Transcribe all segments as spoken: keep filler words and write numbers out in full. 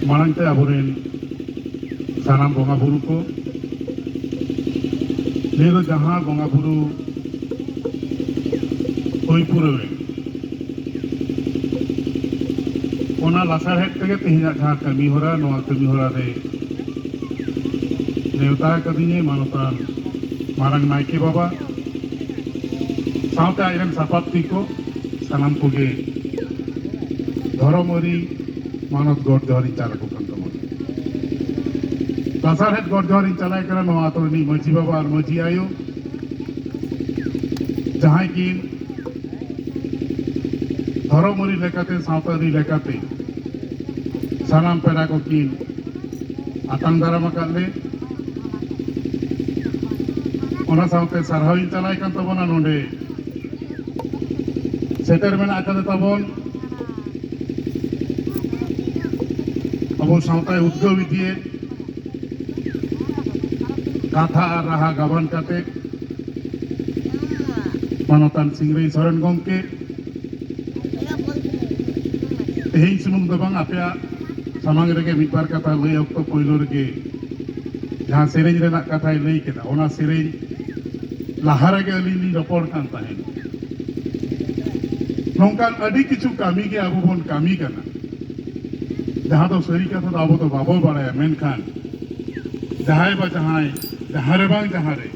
ᱢᱟᱲᱟᱝ ᱛᱮ ᱟᱵᱚᱨᱮᱱ ᱥᱟᱱᱟᱢ ᱵᱚᱸᱜᱟ ᱵᱩᱨᱩ ᱠᱚ, ᱱᱤᱭᱟᱹ ᱫᱚ ᱡᱟᱦᱟᱸ ᱵᱚᱸᱜᱟ ᱵᱩᱨᱩ ᱦᱩᱭ ᱯᱩᱨᱟᱹᱣᱮᱱ, ᱚᱱᱟ ᱞᱟᱥᱟᱲᱦᱮᱫ ᱛᱮᱜᱮ ᱛᱮᱦᱮᱧᱟᱜ ᱡᱟᱦᱟᱸ ᱠᱟᱹᱢᱤ ᱦᱚᱨᱟ, ᱱᱚᱣᱟ ᱠᱟᱹᱢᱤ ᱦᱚᱨᱟ ᱨᱮ ᱱᱮᱣᱛᱟ ᱟᱠᱟᱫᱤᱧᱟᱹ ᱢᱟᱱᱚᱛᱟᱱ ᱢᱟᱨᱟᱝ ᱱᱟᱭᱠᱮ ᱵᱟᱵᱟ ᱥᱟᱶᱛᱮ ᱟᱡᱨᱮᱱ ᱥᱟᱯᱟᱵ ᱛᱤ ᱠᱚ, ᱥᱟᱱᱟᱢ ᱠᱚᱜᱮ ᱫᱷᱚᱨᱚᱢ ᱟᱹᱨᱤ ᱢᱟᱱᱚᱛ ᱜᱚᱰ ᱡᱚᱦᱟᱨᱤᱧ ᱪᱟᱞ ᱟᱠᱚ ᱠᱟᱱ ᱛᱟᱵᱚᱱᱟ᱾ ᱞᱟᱥᱟᱲᱦᱮᱫ ᱜᱚᱰ ᱡᱚᱦᱟᱨᱤᱧ ᱪᱟᱞᱟᱭ ᱠᱟᱱᱟ ᱱᱚᱣᱟ ᱟᱛᱳ ᱨᱤᱱᱤᱡ ᱢᱟᱹᱡᱷᱤ ᱵᱟᱵᱟ ᱟᱨ ᱢᱟᱹᱡᱷᱤ ᱟᱭᱳ, ᱡᱟᱦᱟᱸᱭ ᱠᱤᱱ ᱫᱷᱚᱨᱚᱢ ᱟᱹᱨᱤ ᱞᱮᱠᱟᱛᱮ, ᱥᱟᱶᱛᱟ ᱟᱹᱨᱤ ᱞᱮᱠᱟᱛᱮ ᱥᱟᱱᱟᱢ ᱯᱮᱲᱟ ᱠᱚᱠᱤᱱ ᱟᱛᱟᱝ ᱫᱟᱨᱟᱢ ᱟᱠᱟᱫ ᱞᱮ᱾ ᱚᱱᱟ ᱥᱟᱶᱛᱮ ᱥᱟᱨᱦᱟᱣᱤᱧ ᱪᱟᱞᱟᱭ ᱠᱟᱱ ᱛᱟᱵᱚᱱᱟ ᱱᱚᱰᱮ ᱥᱮᱴᱮᱨ ᱢᱮᱱᱟᱜ ᱟᱠᱟᱫ ᱛᱟᱵᱚᱱ ᱟᱵᱚ ᱥᱟᱶᱛᱟᱭ ᱩᱫᱽᱜᱟᱹᱣ ᱤᱫᱤᱭᱮᱫ ᱠᱟᱛᱷᱟ ᱟᱨ ᱨᱟᱦᱟ ᱜᱟᱵᱟᱱ ᱠᱟᱛᱮ ᱢᱟᱱᱚᱛᱟᱱ ᱥᱤᱝᱨᱟᱹᱭ ᱥᱚᱨᱮᱱ ᱜᱚᱢᱠᱮ, ᱛᱮᱦᱮᱧ ᱥᱩᱢᱩᱝ ᱫᱚ ᱵᱟᱝ, ᱟᱯᱮᱭᱟᱜ ᱥᱟᱢᱟᱝ ᱨᱮᱜᱮ ᱢᱤᱫ ᱵᱟᱨ ᱠᱟᱛᱷᱟ ᱞᱟᱹᱭ ᱚᱠᱛᱚ ᱯᱳᱭᱞᱳ ᱨᱮᱜᱮ ᱡᱟᱦᱟᱸ ᱥᱮᱨᱮᱧ ᱨᱮᱱᱟᱜ ᱠᱟᱛᱷᱟᱭ ᱞᱟᱹᱭ ᱠᱮᱫᱟ, ᱚᱱᱟ ᱥᱮᱨᱮᱧ ᱞᱟᱦᱟ ᱨᱮᱜᱮ ᱟᱹᱞᱤᱧ ᱞᱤᱧ ᱨᱚᱯᱚᱲ ᱠᱟᱱ ᱛᱟᱦᱮᱸᱫ᱾ ᱱᱚᱝᱠᱟᱱ ᱟᱹᱰᱤ ᱠᱤᱪᱷᱩ ᱠᱟᱹᱢᱤ ᱜᱮ ᱟᱵᱚ ᱵᱚᱱ ᱠᱟᱹᱢᱤ ᱠᱟᱱᱟ, ᱡᱟᱦᱟᱸ ᱫᱚ ᱥᱟᱹᱨᱤ ᱠᱟᱛᱷᱟ ᱫᱚ ᱟᱵᱚ ᱫᱚ ᱵᱟᱵᱚ ᱵᱟᱲᱟᱭᱟ, ᱢᱮᱱᱠᱷᱟᱱ ᱡᱟᱦᱟᱸᱭ ᱵᱟ ᱡᱟᱦᱟᱸᱭ ᱡᱟᱦᱟᱸ ᱨᱮ ᱵᱟᱝ ᱡᱟᱦᱟᱸ ᱨᱮ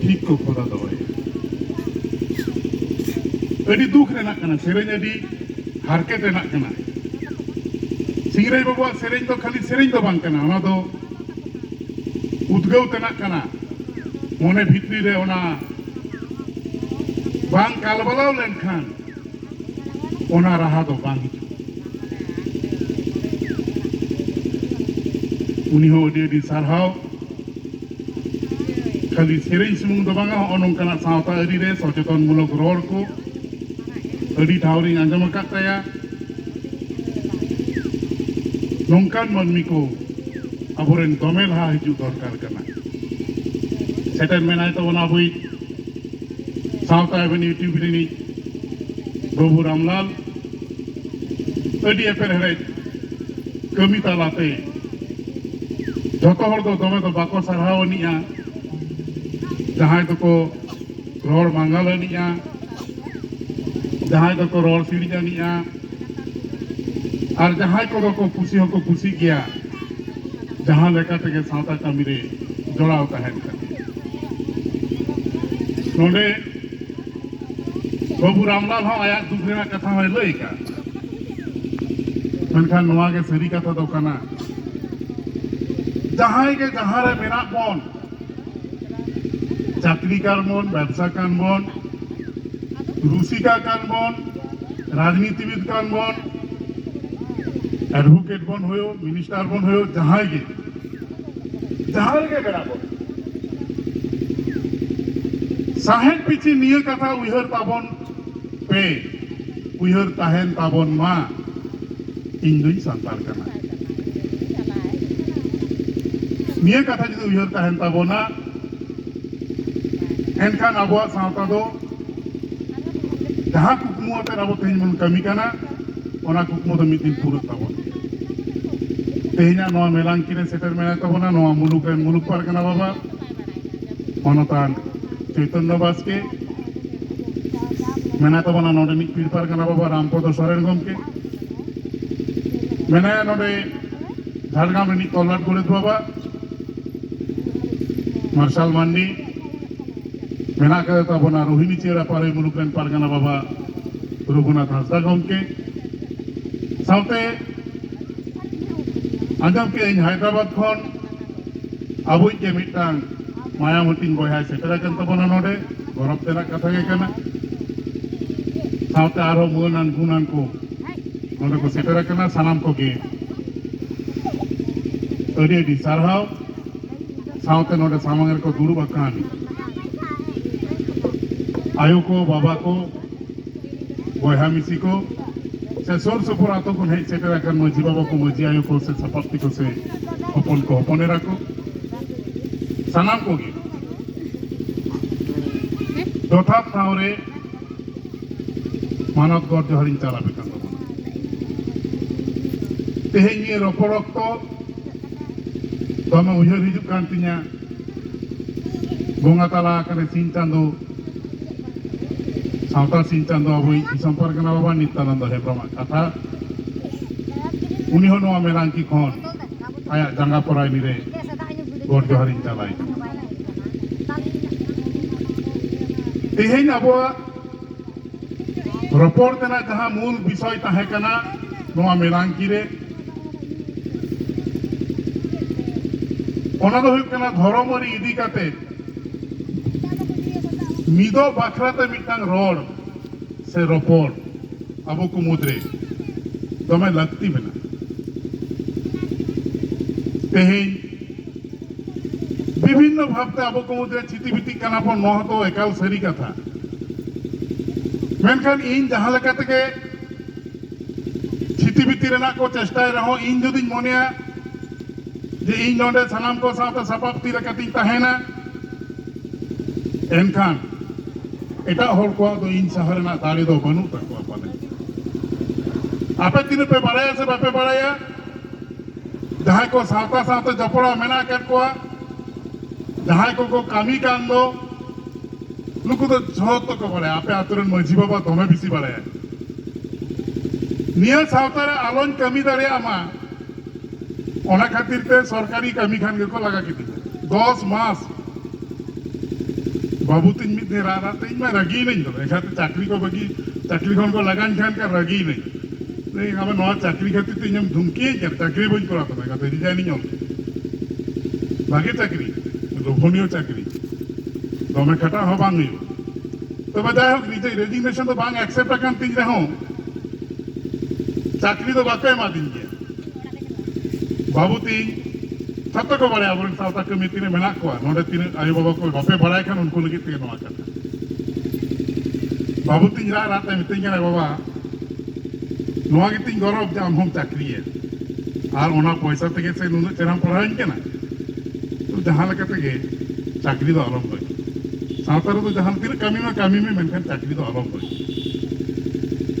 ᱴᱷᱤᱠ ᱠᱚ ᱠᱷᱚᱫᱟ ᱫᱚᱦᱚᱭᱟ᱾ ᱟᱹᱰᱤ ᱫᱩᱠ ᱨᱮᱱᱟᱜ ᱠᱟᱱᱟ, ᱥᱮᱨᱮᱧ ᱟᱹᱰᱤ ᱦᱟᱨᱠᱮᱛ ᱨᱮᱱᱟᱜ ᱠᱟᱱᱟ᱾ ᱥᱤᱝᱨᱟᱹᱭ ᱵᱟᱵᱩᱣᱟᱜ ᱥᱮᱨᱮᱧ ᱫᱚ ᱠᱷᱟᱹᱞᱤ ᱥᱮᱨᱮᱧ ᱫᱚ ᱵᱟᱝ ᱠᱟᱱᱟ, ᱚᱱᱟ ᱫᱚ ᱩᱫᱽᱜᱟᱹᱣ ᱛᱮᱱᱟᱜ ᱠᱟᱱᱟ᱾ ᱢᱚᱱᱮ ᱵᱷᱤᱛᱨᱤ ᱨᱮ ᱚᱱᱟ ᱵᱟᱝ ᱠᱟᱞᱵᱟᱞᱟᱣ ᱞᱮᱱᱠᱷᱟᱱ ᱚᱱᱟ ᱨᱟᱦᱟ ᱫᱚ ᱵᱟᱝ ᱦᱤᱡᱩᱜᱼᱟ᱾ ᱩᱱᱤ ᱦᱚᱸ ᱟᱹᱰᱤ ᱟᱹᱰᱤ ᱥᱟᱨᱦᱟᱣ᱾ ᱠᱷᱟᱹᱞᱤ ᱥᱮᱨᱮᱧ ᱥᱩᱢᱩᱝ ᱫᱚ ᱵᱟᱝᱟ, ᱦᱚᱸᱜᱼᱚ ᱱᱚᱝᱠᱟᱱᱟᱜ ᱥᱟᱶᱛᱟ ᱟᱹᱨᱤ ᱨᱮ ᱥᱚᱪᱮᱛᱚᱱ ᱢᱩᱞᱚᱠ ᱨᱚᱲ ᱠᱚ ᱟᱹᱰᱤ ᱴᱷᱟᱶ ᱨᱤᱧ ᱟᱸᱡᱚᱢ ᱟᱠᱟᱫ ᱛᱟᱭᱟ᱾ ᱱᱚᱝᱠᱟᱱ ᱢᱟᱹᱱᱢᱤ ᱠᱚ ᱟᱵᱚᱨᱮᱱ ᱫᱚᱢᱮ ᱞᱟᱦᱟ ᱦᱤᱡᱩᱜ ᱫᱚᱨᱠᱟᱨ ᱠᱟᱱᱟ᱾ ᱥᱮᱴᱮᱨ ᱢᱮᱱᱟᱭ ᱛᱟᱵᱚᱱᱟ ᱟᱵᱚᱭᱤᱡ ᱥᱟᱶᱛᱟ ᱮᱵᱷᱮᱱ ᱤᱭᱩᱴᱤᱭᱩᱵᱽ ᱨᱤᱱᱤᱡ ᱵᱟᱹᱵᱩ ᱨᱟᱢᱞᱟᱞ᱾ ᱟᱹᱰᱤ ᱮᱯᱮᱨ ᱦᱮᱲᱮᱡ ᱠᱟᱹᱢᱤ ᱛᱟᱞᱟᱛᱮ ᱡᱚᱛᱚ ᱦᱚᱲ ᱫᱚ ᱫᱚᱢᱮ ᱫᱚ ᱵᱟᱠᱚ ᱥᱟᱨᱦᱟᱣ ᱟᱹᱱᱤᱡᱼᱟ᱾ ᱡᱟᱦᱟᱸᱭ ᱫᱚᱠᱚ ᱨᱚᱲ ᱢᱟᱸᱜᱟᱞ ᱟᱹᱱᱤᱡᱼᱟ, ᱡᱟᱦᱟᱸᱭ ᱫᱚᱠᱚ ᱨᱚᱲ ᱥᱤᱲᱤᱡ ᱟᱹᱱᱤᱡᱼᱟ, ᱟᱨ ᱡᱟᱦᱟᱸᱭ ᱠᱚᱫᱚ ᱠᱚ ᱠᱩᱥᱤ ᱦᱚᱸᱠᱚ ᱠᱩᱥᱤᱜ ᱜᱮᱭᱟ ᱡᱟᱦᱟᱸ ᱞᱮᱠᱟ ᱛᱮᱜᱮ ᱥᱟᱶᱛᱟ ᱠᱟᱹᱢᱤ ᱨᱮ ᱡᱚᱲᱟᱣ ᱛᱟᱦᱮᱱ ᱠᱷᱟᱹᱛᱤᱨ᱾ ᱱᱚᱰᱮ ᱵᱟᱹᱵᱩ ᱨᱟᱢᱞᱟᱞ ᱦᱚᱸ ᱟᱭᱟᱜ ᱫᱩᱠ ᱨᱮᱱᱟᱜ ᱠᱟᱛᱷᱟ ᱦᱚᱸᱭ ᱞᱟᱹᱭ ᱟᱠᱟᱫ, ᱢᱮᱱᱠᱷᱟᱱ ᱱᱚᱣᱟ ᱜᱮ ᱥᱟᱹᱨᱤ ᱠᱟᱛᱷᱟ ᱫᱚ ᱠᱟᱱᱟ, ᱡᱟᱦᱟᱸᱭ ᱜᱮ ᱡᱟᱦᱟᱸ ᱨᱮ ᱢᱮᱱᱟᱜ ᱵᱚᱱ, ᱪᱟᱹᱠᱨᱤ ᱠᱟᱱ ᱵᱚᱱ, ᱵᱮᱵᱽᱥᱟ ᱠᱟᱱ ᱵᱚᱱ, ᱨᱩᱥᱤᱠᱟ ᱠᱟᱱ ᱵᱚᱱ, ᱨᱟᱡᱽᱱᱤᱛᱤᱵᱤᱫ ᱠᱟᱱ ᱵᱚᱱ, ᱮᱰᱵᱷᱳᱠᱮᱴ ᱵᱚᱱ ᱦᱩᱭᱩᱜ, ᱢᱤᱱᱤᱥᱴᱟᱨ ᱵᱚᱱ ᱦᱩᱭᱩᱜ, ᱡᱟᱦᱟᱸᱭ ᱜᱮ, ᱡᱟᱦᱟᱸ ᱨᱮᱜᱮ ᱢᱮᱱᱟᱜ ᱵᱚᱱ, ᱥᱟᱦᱮᱫ ᱯᱤᱪᱷᱤ ᱱᱤᱭᱟᱹ ᱠᱟᱛᱷᱟ ᱩᱭᱦᱟᱹᱨ ᱛᱟᱵᱚᱱ ᱯᱮ, ᱩᱭᱦᱟᱹᱨ ᱛᱟᱦᱮᱱ ᱛᱟᱵᱚᱱ ᱢᱟ, ᱤᱧ ᱫᱩᱧ ᱥᱟᱱᱛᱟᱲ ᱠᱟᱱᱟ᱾ ᱱᱤᱭᱟᱹ ᱠᱟᱛᱷᱟ ᱡᱩᱫᱤ ᱩᱭᱦᱟᱹᱨ ᱛᱟᱦᱮᱱ ᱛᱟᱵᱚᱱᱟ, ᱮᱱᱠᱷᱟᱱ ᱟᱵᱚᱣᱟᱜ ᱥᱟᱶᱛᱟ ᱫᱚ ᱡᱟᱦᱟᱸ ᱠᱩᱠᱢᱩ ᱟᱛᱮ ᱟᱵᱚ ᱛᱮᱦᱮᱧ ᱵᱚᱱ ᱠᱟᱹᱢᱤ ᱠᱟᱱᱟ, ᱚᱱᱟ ᱠᱩᱠᱢᱩ ᱫᱚ ᱢᱤᱫ ᱫᱤᱱ ᱯᱩᱨᱟᱹᱜ ᱛᱟᱵᱚᱱ ᱜᱮᱭᱟ᱾ ᱛᱮᱦᱮᱧᱟᱜ ᱱᱚᱣᱟ ᱢᱮᱞᱟᱝᱠᱤ ᱨᱮ ᱥᱮᱴᱮᱨ ᱢᱮᱱᱟᱭ ᱛᱟᱵᱚᱱᱟ ᱱᱚᱣᱟ ᱢᱩᱞᱩᱠ ᱨᱮᱱ ᱢᱩᱞᱩᱠ ᱯᱟᱨᱜᱟᱱᱟ ᱵᱟᱵᱟ, ᱢᱟᱱᱚᱛᱟᱱ ᱪᱳᱭᱛᱚᱱᱱᱚ ᱵᱟᱥᱠᱮ, ᱢᱮᱱᱟᱭ ᱛᱟᱵᱚᱱᱟ ᱱᱚᱰᱮᱱᱤᱡ ᱯᱤᱲ ᱯᱟᱨᱜᱟᱱᱟ ᱵᱟᱵᱟ ᱨᱟᱢᱯᱚᱫᱚ ᱥᱚᱨᱮᱱ ᱜᱚᱢᱠᱮ, ᱢᱮᱱᱟᱭᱟ ᱱᱚᱰᱮ ᱡᱷᱟᱲᱜᱨᱟᱢ ᱨᱤᱱᱤᱡ ᱛᱚᱞᱞᱟᱴ ᱜᱚᱰᱮᱛ ᱵᱟᱵᱟ ᱢᱟᱨᱥᱟᱞ ᱢᱟᱱᱰᱤ, ᱢᱮᱱᱟᱜ ᱠᱟᱫᱮ ᱛᱟᱵᱚᱱᱟ ᱨᱳᱦᱤᱱᱤ ᱪᱮᱲᱟ ᱯᱟᱨᱮ ᱢᱩᱞᱩᱠ ᱨᱮᱱ ᱯᱟᱨᱜᱟᱱᱟ ᱵᱟᱵᱟ ᱨᱚᱜᱷᱩᱱᱟᱛᱷ ᱦᱟᱸᱥᱫᱟ ᱜᱚᱢᱠᱮ, ᱥᱟᱶᱛᱮ ᱟᱸᱡᱚᱢ ᱠᱮᱫ ᱟᱹᱧ ᱦᱟᱭᱫᱨᱟᱵᱟᱫᱽ ᱠᱷᱚᱱ ᱟᱵᱚᱭᱤᱡ ᱜᱮ ᱢᱤᱫᱴᱟᱝ ᱢᱟᱭᱟᱢ ᱦᱟᱹᱴᱤᱧ ᱵᱚᱭᱦᱟᱭ ᱥᱮᱴᱮᱨ ᱟᱠᱟᱱ ᱛᱟᱵᱚᱱᱟ ᱱᱚᱰᱮ, ᱜᱚᱨᱚᱵᱽ ᱛᱮᱱᱟᱜ ᱠᱟᱛᱷᱟ ᱜᱮ ᱠᱟᱱᱟ᱾ ᱥᱟᱶᱛᱮ ᱟᱨᱦᱚᱸ ᱢᱟᱹᱱ ᱟᱱ ᱜᱩᱱ ᱟᱱ ᱠᱚ ᱱᱚᱰᱮ ᱠᱚ ᱥᱮᱴᱮᱨ ᱟᱠᱟᱱᱟ, ᱥᱟᱱᱟᱢ ᱠᱚᱜᱮ ᱟᱹᱰᱤ ᱟᱹᱰᱤ ᱥᱟᱨᱦᱟᱣ᱾ ᱥᱟᱶᱛᱮ ᱱᱚᱰᱮ ᱥᱟᱢᱟᱝ ᱨᱮᱠᱚ ᱫᱩᱲᱩᱵ ᱟᱠᱟᱱ ᱟᱭᱳ ᱠᱚ, ᱵᱟᱵᱟ ᱠᱚ, ᱵᱚᱭᱦᱟ ᱢᱤᱥᱤ ᱠᱚ, ᱥᱮ ᱥᱩᱨ ᱥᱩᱯᱩᱨ ᱟᱛᱳ ᱠᱷᱚᱱ ᱦᱮᱡ ᱥᱮᱴᱮᱨ ᱟᱠᱟᱱ ᱢᱟᱹᱡᱷᱤ ᱵᱟᱵᱟ ᱠᱚ, ᱢᱟᱹᱡᱷᱤ ᱟᱭᱳ ᱠᱚ, ᱥᱮ ᱥᱟᱯᱟᱵᱛᱤ ᱠᱚ, ᱥᱮ ᱦᱚᱯᱚᱱ ᱠᱚ, ᱦᱚᱯᱚᱱ ᱮᱨᱟ ᱠᱚ, ᱥᱟᱱᱟᱢ ᱠᱚᱜᱮ ᱡᱚᱛᱷᱟᱛ ᱴᱷᱟᱶ ᱨᱮ ᱢᱟᱱᱚᱛ ᱜᱚᱰ ᱡᱚᱦᱟᱨᱤᱧ ᱪᱟᱞ ᱟᱯᱮ ᱠᱟᱱ ᱛᱟᱵᱚᱱᱟ᱾ ᱛᱮᱦᱮᱧ ᱱᱤᱭᱟᱹ ᱨᱚᱯᱚᱲ ᱚᱠᱛᱚ ᱫᱚᱢᱮ ᱩᱭᱦᱟᱹᱨ ᱦᱤᱡᱩᱜ ᱠᱟᱱ ᱛᱤᱧᱟ, ᱵᱚᱸᱜᱟ ᱛᱟᱞᱟ ᱟᱠᱟᱱ ᱥᱤᱧ ᱪᱟᱸᱫᱚ, ᱥᱟᱶᱛᱟ ᱥᱤᱧ ᱪᱟᱸᱫᱚ, ᱟᱵᱚᱭᱤᱡ ᱫᱤᱥᱚᱢ ᱯᱟᱨᱜᱟᱱᱟ ᱵᱟᱵᱟ ᱱᱤᱛᱭᱟᱱᱟᱱᱫᱚ ᱦᱮᱢᱵᱨᱚᱢᱟᱜ ᱠᱟᱛᱷᱟ᱾ ᱩᱱᱤ ᱦᱚᱸ ᱱᱚᱣᱟ ᱢᱮᱞᱟᱝᱠᱤ ᱠᱷᱚᱱ ᱟᱭᱟᱜ ᱡᱟᱸᱜᱟ ᱯᱚᱨᱟᱭᱱᱤ ᱨᱮ ᱜᱚᱰ ᱡᱚᱦᱟᱨᱤᱧ ᱪᱟᱞᱟᱭ᱾ ᱛᱮᱦᱮᱧ ᱟᱵᱚᱣᱟᱜ ᱨᱚᱯᱚᱲ ᱛᱮᱱᱟᱜ ᱡᱟᱦᱟᱸ ᱢᱩᱞ ᱵᱤᱥᱚᱭ ᱛᱟᱦᱮᱸ ᱠᱟᱱᱟ ᱱᱚᱣᱟ ᱢᱮᱞᱟᱝᱠᱤ ᱨᱮ, ᱚᱱᱟ ᱫᱚ ᱦᱩᱭᱩᱜ ᱠᱟᱱᱟ ᱫᱷᱚᱨᱚᱢ ᱟᱹᱨᱤ ᱤᱫᱤ ᱠᱟᱛᱮ ᱢᱤᱫᱚᱜ ᱵᱟᱠᱷᱨᱟ ᱛᱮ ᱢᱤᱫᱴᱟᱝ ᱨᱚᱲ ᱥᱮ ᱨᱚᱯᱚᱲ ᱟᱵᱚ ᱠᱚ ᱢᱩᱫᱽᱨᱮ ᱫᱚᱢᱮ ᱞᱟᱹᱠᱛᱤ ᱢᱮᱱᱟᱜᱼᱟ᱾ ᱛᱮᱦᱮᱧ ᱵᱤᱵᱷᱤᱱᱱᱚ ᱵᱷᱟᱵᱛᱮ ᱟᱵᱚ ᱠᱚ ᱢᱩᱫᱽᱨᱮ ᱪᱷᱤᱛᱤ ᱵᱤᱛᱤᱜ ᱠᱟᱱᱟ ᱵᱚᱱ, ᱱᱚᱣᱟ ᱫᱚ ᱮᱠᱟᱞ ᱥᱟᱹᱨᱤ ᱠᱟᱛᱷᱟ᱾ ᱢᱮᱱᱠᱷᱟᱱ ᱤᱧ ᱡᱟᱦᱟᱸ ᱞᱮᱠᱟ ᱛᱮᱜᱮ ᱪᱷᱤᱛᱤ ᱵᱤᱛᱤ ᱨᱮᱱᱟᱜ ᱠᱚ ᱪᱮᱥᱴᱟᱭ ᱨᱮᱦᱚᱸ, ᱤᱧ ᱡᱩᱫᱤᱧ ᱢᱚᱱᱮᱭᱟ ᱡᱮ ᱤᱧ ᱱᱚᱰᱮ ᱥᱟᱱᱟᱢ ᱠᱚ ᱥᱟᱶᱛᱮ ᱥᱟᱯᱟᱵ ᱛᱤ ᱨᱮ ᱠᱟᱛᱮᱧ ᱛᱟᱦᱮᱱᱟ, ᱮᱱᱠᱷᱟᱱ ᱮᱴᱟᱜ ᱦᱚᱲ ᱠᱚᱣᱟᱜ ᱫᱚ ᱤᱧ ᱥᱟᱦᱟ ᱨᱮᱱᱟᱜ ᱫᱟᱲᱮ ᱫᱚ ᱵᱟᱹᱱᱩᱜ ᱛᱟᱠᱚᱣᱟ ᱯᱟᱞᱮ᱾ ᱟᱯᱮ ᱛᱤᱱᱟᱹᱜ ᱯᱮ ᱵᱟᱲᱟᱭᱟ ᱥᱮ ᱵᱟᱯᱮ ᱵᱟᱲᱟᱭᱟ, ᱡᱟᱦᱟᱸᱭ ᱠᱚ ᱥᱟᱶᱛᱟ ᱥᱟᱶᱛᱮ ᱡᱚᱯᱲᱟᱣ ᱢᱮᱱᱟᱜ ᱟᱠᱟᱫ ᱠᱚᱣᱟ, ᱡᱟᱦᱟᱸᱭ ᱠᱚᱠᱚ ᱠᱟᱹᱢᱤ ᱠᱟᱱ ᱫᱚ, ᱱᱩᱠᱩ ᱫᱚ ᱡᱷᱚᱛᱚ ᱠᱚ ᱵᱟᱲᱟᱭᱟ᱾ ᱟᱯᱮ ᱟᱛᱳ ᱨᱮᱱ ᱢᱟᱹᱡᱷᱤ ᱵᱟᱵᱟ ᱫᱚᱢᱮ ᱵᱮᱥᱤ ᱵᱟᱲᱟᱭᱟ᱾ ᱱᱤᱭᱟᱹ ᱥᱟᱶᱛᱟ ᱨᱮ ᱟᱞᱚᱧ ᱠᱟᱹᱢᱤ ᱫᱟᱲᱮᱭᱟᱜ ᱢᱟ, ᱚᱱᱟ ᱠᱷᱟᱹᱛᱤᱨ ᱛᱮ ᱥᱚᱨᱠᱟᱨᱤ ᱠᱟᱹᱢᱤ ᱠᱷᱟᱱ ᱜᱮᱠᱚ ᱞᱟᱜᱟ ᱠᱤᱫᱤᱧᱟ᱾ ᱫᱚᱥ ᱢᱟᱥ ᱵᱟᱹᱵᱩ ᱛᱤᱧ ᱢᱤᱫ ᱫᱤᱱ ᱨᱟᱜ ᱨᱟᱜ ᱛᱮ ᱤᱧ ᱢᱟ ᱨᱟᱹᱜᱤᱭᱮᱱᱟᱹᱧ ᱫᱚᱢᱮ᱾ ᱮᱱᱠᱷᱟᱱ ᱪᱟᱹᱠᱨᱤ ᱠᱚ ᱵᱟᱹᱜᱤ, ᱪᱟᱹᱠᱨᱤ ᱠᱷᱚᱱ ᱠᱚ ᱞᱟᱜᱟᱧ ᱠᱷᱟᱱ ᱠᱷᱟᱱ ᱨᱟᱹᱜᱤᱭᱮᱱᱟᱹᱧ᱾ ᱞᱟᱹᱭ, ᱟᱢ ᱱᱚᱣᱟ ᱪᱟᱹᱠᱨᱤ ᱠᱷᱟᱹᱛᱤᱨ ᱛᱮ ᱤᱧᱮᱢ ᱫᱷᱩᱢᱠᱤᱭᱟᱹᱧ ᱠᱟᱱᱟ, ᱪᱟᱹᱠᱨᱤ ᱵᱟᱹᱧ ᱠᱚᱨᱟᱣ ᱛᱟᱢᱟ, ᱮᱱᱠᱷᱟᱱ ᱨᱤᱡᱟᱭᱤᱱᱤᱧ ᱚᱞ ᱠᱮᱫᱟ᱾ ᱵᱷᱟᱜᱮ ᱪᱟᱹᱠᱨᱤ, ᱞᱳᱵᱷᱚᱱᱤᱭᱚ ᱪᱟᱹᱠᱨᱤ, ᱫᱚᱢᱮ ᱠᱷᱟᱴᱟᱜ ᱦᱚᱸ ᱵᱟᱝ ᱦᱩᱭᱩᱜᱼᱟ᱾ ᱛᱚᱵᱮ ᱡᱟᱭᱦᱳᱠ, ᱨᱤᱡᱟᱭ-, ᱨᱮᱡᱤᱜᱱᱮᱥᱚᱱ ᱫᱚ ᱵᱟᱝ ᱮᱠᱥᱮᱯᱴ ᱟᱠᱟᱱ ᱛᱤᱧ ᱨᱮᱦᱚᱸ ᱪᱟᱹᱠᱨᱤ ᱫᱚ ᱵᱟᱠᱚ ᱮᱢᱟᱫᱤᱧ ᱜᱮᱭᱟ᱾ ᱵᱟᱹᱵᱩ ᱛᱤᱧ, ᱡᱷᱚᱛᱚ ᱠᱚ ᱵᱟᱲᱟᱭᱟ ᱟᱵᱚᱨᱮᱱ ᱥᱟᱶᱛᱟ ᱠᱟᱹᱢᱤ ᱛᱤᱱᱟᱹᱜ ᱢᱮᱱᱟᱜ ᱠᱚᱣᱟ, ᱱᱚᱰᱮ ᱛᱤᱱᱟᱹᱜ ᱟᱭᱳ ᱵᱟᱵᱟ ᱠᱚ ᱵᱟᱯᱮ ᱵᱟᱲᱟᱭ ᱠᱷᱟᱱ ᱩᱱᱠᱩ ᱞᱟᱹᱜᱤᱫ ᱛᱮᱜᱮ ᱱᱚᱣᱟ ᱠᱟᱛᱷᱟ᱾ ᱵᱟᱹᱵᱩ ᱛᱤᱧ ᱨᱟᱜ ᱨᱟᱜ ᱛᱮ ᱢᱤᱛᱟᱹᱧ ᱠᱟᱱᱟ, "ᱵᱟᱵᱟ, ᱱᱚᱣᱟ ᱜᱮᱛᱤᱧ ᱜᱚᱨᱚᱵᱽ ᱡᱮ ᱟᱢ ᱦᱚᱢ ᱪᱟᱹᱠᱨᱤᱭᱟ, ᱟᱨ ᱚᱱᱟ ᱯᱚᱭᱥᱟ ᱛᱮᱜᱮ ᱥᱮ ᱱᱩᱱᱟᱹᱜ ᱪᱮᱦᱨᱟᱢ ᱯᱟᱲᱦᱟᱣᱤᱧ ᱠᱟᱱᱟ, ᱛᱚ ᱡᱟᱦᱟᱸ ᱞᱮᱠᱟ ᱛᱮᱜᱮ ᱪᱟᱹᱠᱨᱤ ᱫᱚ ᱟᱞᱚᱢ ᱵᱟᱹᱜᱤ᱾ ᱥᱟᱶᱛᱟ ᱨᱮᱫᱚ ᱡᱟᱦᱟᱸ ᱛᱤᱱᱟᱹᱜ ᱠᱟᱹᱢᱤ ᱢᱮ, ᱠᱟᱹᱢᱤ ᱢᱮ, ᱢᱮᱱᱠᱷᱟᱱ ᱪᱟᱹᱠᱨᱤ ᱫᱚ ᱟᱞᱚᱢ ᱵᱟᱹᱜᱤ᱾"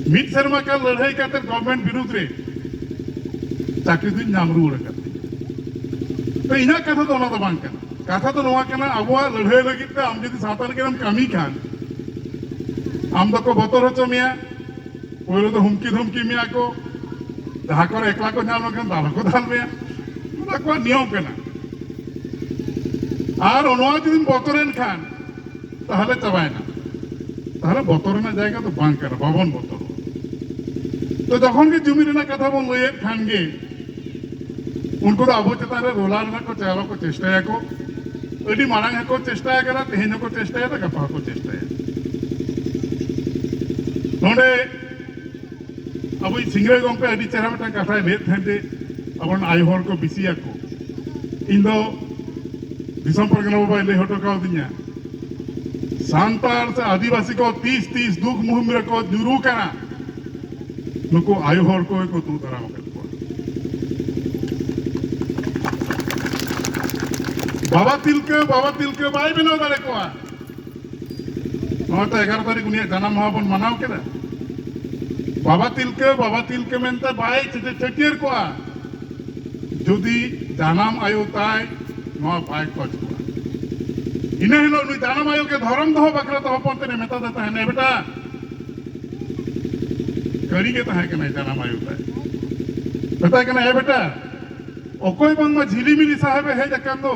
ᱢᱤᱫ ᱥᱮᱨᱢᱟ ᱠᱟᱞ ᱞᱟᱹᱲᱦᱟᱹᱭ ᱠᱟᱛᱮ ᱜᱚᱵᱷᱚᱨᱱᱢᱮᱱᱴ ᱵᱤᱨᱩᱫᱽ ᱨᱮ ᱪᱟᱹᱠᱨᱤ ᱫᱩᱧ ᱧᱟᱢ ᱨᱩᱣᱟᱹᱲ ᱟᱠᱟᱫ ᱛᱤᱧᱟ᱾ ᱛᱚ, ᱤᱧᱟᱹᱜ ᱠᱟᱛᱷᱟ ᱫᱚ ᱚᱱᱟ ᱫᱚ ᱵᱟᱝ ᱠᱟᱱᱟ᱾ ᱠᱟᱛᱷᱟ ᱫᱚ ᱱᱚᱣᱟ ᱠᱟᱱᱟ, ᱟᱵᱚᱣᱟᱜ ᱞᱟᱹᱲᱦᱟᱹᱭ ᱞᱟᱹᱜᱤᱫ ᱛᱮ ᱟᱢ ᱡᱩᱫᱤ ᱥᱟᱶᱛᱟ ᱞᱟᱹᱜᱤᱫ ᱮᱢ ᱠᱟᱹᱢᱤ ᱠᱷᱟᱱ, ᱟᱢ ᱫᱚᱠᱚ ᱵᱚᱛᱚᱨ ᱦᱚᱪᱚ ᱢᱮᱭᱟ, ᱯᱳᱭᱞᱳ ᱫᱚ ᱦᱩᱢᱠᱤ ᱫᱷᱩᱢᱠᱤ ᱢᱮᱭᱟ ᱠᱚ, ᱡᱟᱦᱟᱸ ᱠᱚᱨᱮ ᱮᱠᱞᱟ ᱠᱚ ᱧᱟᱢ ᱞᱮᱱᱠᱷᱟᱱ ᱫᱟᱞ ᱦᱚᱸᱠᱚ ᱫᱟᱞ ᱢᱮᱭᱟ, ᱚᱱᱟ ᱟᱠᱚᱣᱟᱜ ᱱᱤᱭᱚᱢ ᱠᱟᱱᱟ᱾ ᱟᱨ ᱱᱚᱣᱟ ᱡᱩᱫᱤᱢ ᱵᱚᱛᱚᱨᱮᱱ ᱠᱷᱟᱱ, ᱛᱟᱦᱚᱞᱮ ᱪᱟᱵᱟᱭᱮᱱᱟ᱾ ᱛᱟᱦᱚᱞᱮ ᱵᱚᱛᱚᱨ ᱨᱮᱱᱟᱜ ᱡᱟᱭᱜᱟ ᱫᱚ ᱵᱟᱝ ᱠᱟᱱᱟ, ᱵᱟᱵᱚᱱ ᱵᱚᱛᱚᱨᱚᱜᱼᱟ᱾ ᱛᱚ, ᱡᱚᱠᱷᱚᱱ ᱜᱮ ᱡᱩᱢᱤᱫ ᱨᱮᱱᱟᱜ ᱠᱟᱛᱷᱟ ᱵᱚᱱ ᱞᱟᱹᱭᱮᱫ ᱠᱷᱟᱱ ᱜᱮ, ᱩᱱᱠᱩ ᱫᱚ ᱟᱵᱚ ᱪᱮᱛᱟᱱ ᱨᱮ ᱨᱚᱞᱟ ᱨᱮᱱᱟᱜ ᱠᱚ ᱪᱟᱞᱟᱣ ᱠᱚ ᱪᱮᱥᱴᱟᱭᱟᱠᱚ᱾ ᱟᱹᱰᱤ ᱢᱟᱲᱟᱝ ᱦᱚᱸᱠᱚ ᱪᱮᱥᱴᱟ ᱟᱠᱟᱫᱟ, ᱛᱮᱦᱮᱧ ᱦᱚᱸᱠᱚ ᱪᱮᱥᱴᱟᱭᱮᱫᱟ, ᱜᱟᱯᱟ ᱦᱚᱸᱠᱚ ᱪᱮᱥᱴᱟᱭᱟ᱾ ᱱᱚᱰᱮ ᱟᱵᱚᱭᱤᱡ ᱥᱤᱝᱨᱟᱹᱭ ᱜᱚᱢᱠᱮ ᱟᱹᱰᱤ ᱪᱮᱦᱨᱟ ᱢᱤᱫᱴᱟᱝ ᱠᱟᱛᱷᱟᱭ ᱞᱟᱹᱭᱮᱫ ᱛᱟᱦᱮᱸᱫ ᱡᱮ ᱟᱵᱚᱨᱮᱱ ᱟᱭᱳ ᱦᱚᱲ ᱠᱚ ᱵᱤᱥᱤᱭᱟᱠᱚ᱾ ᱤᱧ ᱫᱚ ᱫᱤᱥᱚᱢ ᱯᱟᱨᱜᱟᱱᱟ ᱵᱟᱵᱟᱭ ᱞᱟᱹᱭ ᱦᱚᱴᱚ ᱠᱟᱣᱫᱤᱧᱟ, ᱥᱟᱱᱛᱟᱲ ᱥᱮ ᱟᱹᱫᱤᱵᱟᱹᱥᱤ ᱠᱚ ᱛᱤᱥ ᱛᱤᱥ ᱫᱩᱠ ᱢᱩᱦᱤᱢ ᱨᱮᱠᱚ ᱧᱩᱨᱩ ᱠᱟᱱᱟ, ᱱᱩᱠᱩ ᱟᱭᱳ ᱦᱚᱲ ᱠᱚᱜᱮ ᱠᱚ ᱛᱩᱫ ᱫᱟᱨᱟᱢ ᱟᱠᱟᱫ ᱠᱚᱣᱟ᱾ ᱵᱟᱵᱟ ᱛᱤᱞᱠᱟᱹ, ᱵᱟᱵᱟ ᱛᱤᱞᱠᱟᱹ ᱵᱟᱭ ᱵᱮᱱᱟᱣ ᱫᱟᱲᱮ ᱠᱚᱣᱟ᱾ ᱱᱚᱜᱼᱚᱭ ᱛᱚ ᱮᱜᱟᱨᱚ ᱛᱟᱹᱨᱤᱠᱷ ᱩᱱᱤᱭᱟᱜ ᱡᱟᱱᱟᱢ ᱢᱟᱦᱟ ᱵᱚᱱ ᱢᱟᱱᱟᱣ ᱠᱮᱫᱟ᱾ ᱵᱟᱵᱟ ᱛᱤᱞᱠᱟᱹ, ᱵᱟᱵᱟ ᱛᱤᱞᱠᱟᱹ ᱢᱮᱱᱛᱮ ᱵᱟᱭ ᱪᱷᱟᱹ-, ᱪᱷᱟᱹᱴᱭᱟᱹᱨ ᱠᱚᱜᱼᱟ, ᱡᱩᱫᱤ ᱡᱟᱱᱟᱢ ᱟᱭᱳ ᱛᱟᱭ ᱱᱚᱣᱟ ᱵᱟᱭ ᱠᱷᱚᱡᱽ ᱠᱚᱜᱼᱟ᱾ ᱤᱱᱟᱹ ᱦᱤᱞᱳᱜ ᱱᱩᱭ ᱡᱟᱱᱟᱢ ᱟᱭᱳ ᱜᱮ ᱫᱷᱚᱨᱚᱢ ᱫᱚᱦᱚ ᱵᱟᱠᱷᱨᱟ ᱛᱮ ᱦᱚᱯᱚᱱ ᱛᱮᱫ ᱮ ᱢᱮᱛᱟᱫᱮ ᱛᱟᱦᱮᱱ, "ᱮ ᱵᱮᱴᱟ," ᱠᱟᱹᱲᱤ ᱜᱮ ᱛᱟᱦᱮᱸ ᱠᱟᱱᱟᱭ ᱡᱟᱱᱟᱢ ᱟᱭᱳ ᱛᱟᱭ, ᱢᱮᱛᱟᱭ ᱠᱟᱱᱟ, "ᱮ ᱵᱮᱴᱟ, ᱚᱠᱚᱭ ᱵᱟᱝᱢᱟ ᱡᱷᱤᱞᱤᱢᱤᱞᱤ ᱥᱟᱦᱮᱵᱮ ᱦᱮᱡ ᱟᱠᱟᱱ ᱫᱚ,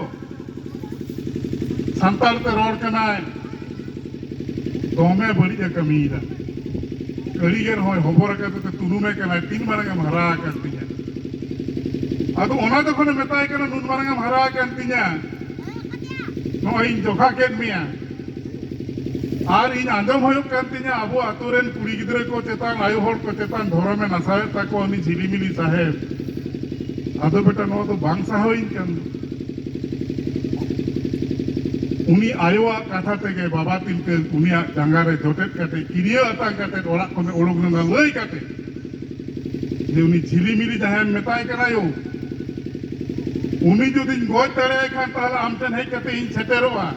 ᱥᱟᱱᱛᱟᱲ ᱛᱮ ᱨᱚᱲ ᱠᱟᱱᱟᱭ, ᱫᱚᱢᱮ ᱵᱟᱹᱲᱤᱡ ᱮ ᱠᱟᱹᱢᱤᱭᱮᱫᱟ᱾ ᱠᱟᱹᱲᱤ ᱜᱮ ᱨᱮᱦᱚᱸᱭ ᱦᱚᱵᱚᱨ ᱟᱠᱟᱫ ᱛᱮ ᱛᱩᱱᱩᱢᱮ ᱠᱟᱱᱟᱭ, ᱛᱤᱱ ᱢᱟᱨᱟᱝ ᱮᱢ ᱦᱟᱨᱟ ᱟᱠᱟᱱ ᱛᱤᱧᱟ?" ᱟᱫᱚ ᱚᱱᱟ ᱡᱚᱠᱷᱚᱱᱮ ᱢᱮᱛᱟᱭ ᱠᱟᱱᱟ, "ᱱᱩᱱ ᱢᱟᱨᱟᱝ ᱮᱢ ᱦᱟᱨᱟ ᱟᱠᱟᱱ ᱛᱤᱧᱟ, ᱱᱚᱜᱼᱚᱭ ᱤᱧ ᱡᱚᱠᱷᱟ ᱠᱮᱫ ᱢᱮᱭᱟ, ᱟᱨ ᱤᱧ ᱟᱸᱡᱚᱢ ᱦᱩᱭᱩᱜ ᱠᱟᱱ ᱛᱤᱧᱟ ᱟᱵᱚ ᱟᱛᱳ ᱨᱮᱱ ᱠᱩᱲᱤ ᱜᱤᱫᱽᱨᱟᱹ ᱠᱚ ᱪᱮᱛᱟᱱ, ᱟᱭᱳ ᱦᱚᱲ ᱠᱚ ᱪᱮᱛᱟᱱ ᱫᱷᱚᱨᱚᱢᱮ ᱱᱟᱥᱟᱣᱮᱫ ᱛᱟᱠᱚᱣᱟ ᱩᱱᱤ ᱡᱷᱤᱞᱤᱢᱤᱞᱤ ᱥᱟᱦᱮᱵᱽ, ᱟᱫᱚ ᱵᱮᱴᱟ ᱱᱚᱣᱟ ᱫᱚ ᱵᱟᱝ ᱥᱟᱦᱟᱣᱤᱧ ᱠᱟᱱ ᱫᱚ᱾" ᱩᱱᱤ ᱟᱭᱳᱣᱟᱜ ᱠᱟᱛᱷᱟ ᱛᱮᱜᱮ ᱵᱟᱵᱟ ᱛᱤᱞᱠᱟᱹ ᱩᱱᱤᱭᱟᱜ ᱡᱟᱸᱜᱟ ᱨᱮ ᱡᱚᱴᱮᱫ ᱠᱟᱛᱮ, ᱠᱤᱨᱭᱟᱹ ᱟᱛᱟᱝ ᱠᱟᱛᱮ ᱚᱲᱟᱜ ᱠᱷᱚᱱᱮ ᱩᱰᱩᱠ ᱞᱮᱱᱟ ᱞᱟᱹᱭ ᱠᱟᱛᱮ ᱡᱮ, "ᱩᱱᱤ ᱡᱷᱤᱞᱤᱢᱤᱞᱤ ᱡᱟᱦᱟᱸᱭᱮᱢ ᱢᱮᱛᱟᱭ ᱠᱟᱱᱟ ᱭᱳ, ᱩᱱᱤ ᱡᱩᱫᱤᱧ ᱜᱚᱡ ᱫᱟᱲᱮᱭᱟᱭ ᱠᱷᱟᱱ ᱛᱟᱦᱚᱞᱮ ᱟᱢ ᱴᱷᱮᱱ ᱦᱮᱡ ᱠᱟᱛᱮ ᱤᱧ ᱥᱮᱴᱮᱨᱚᱜᱼᱟ,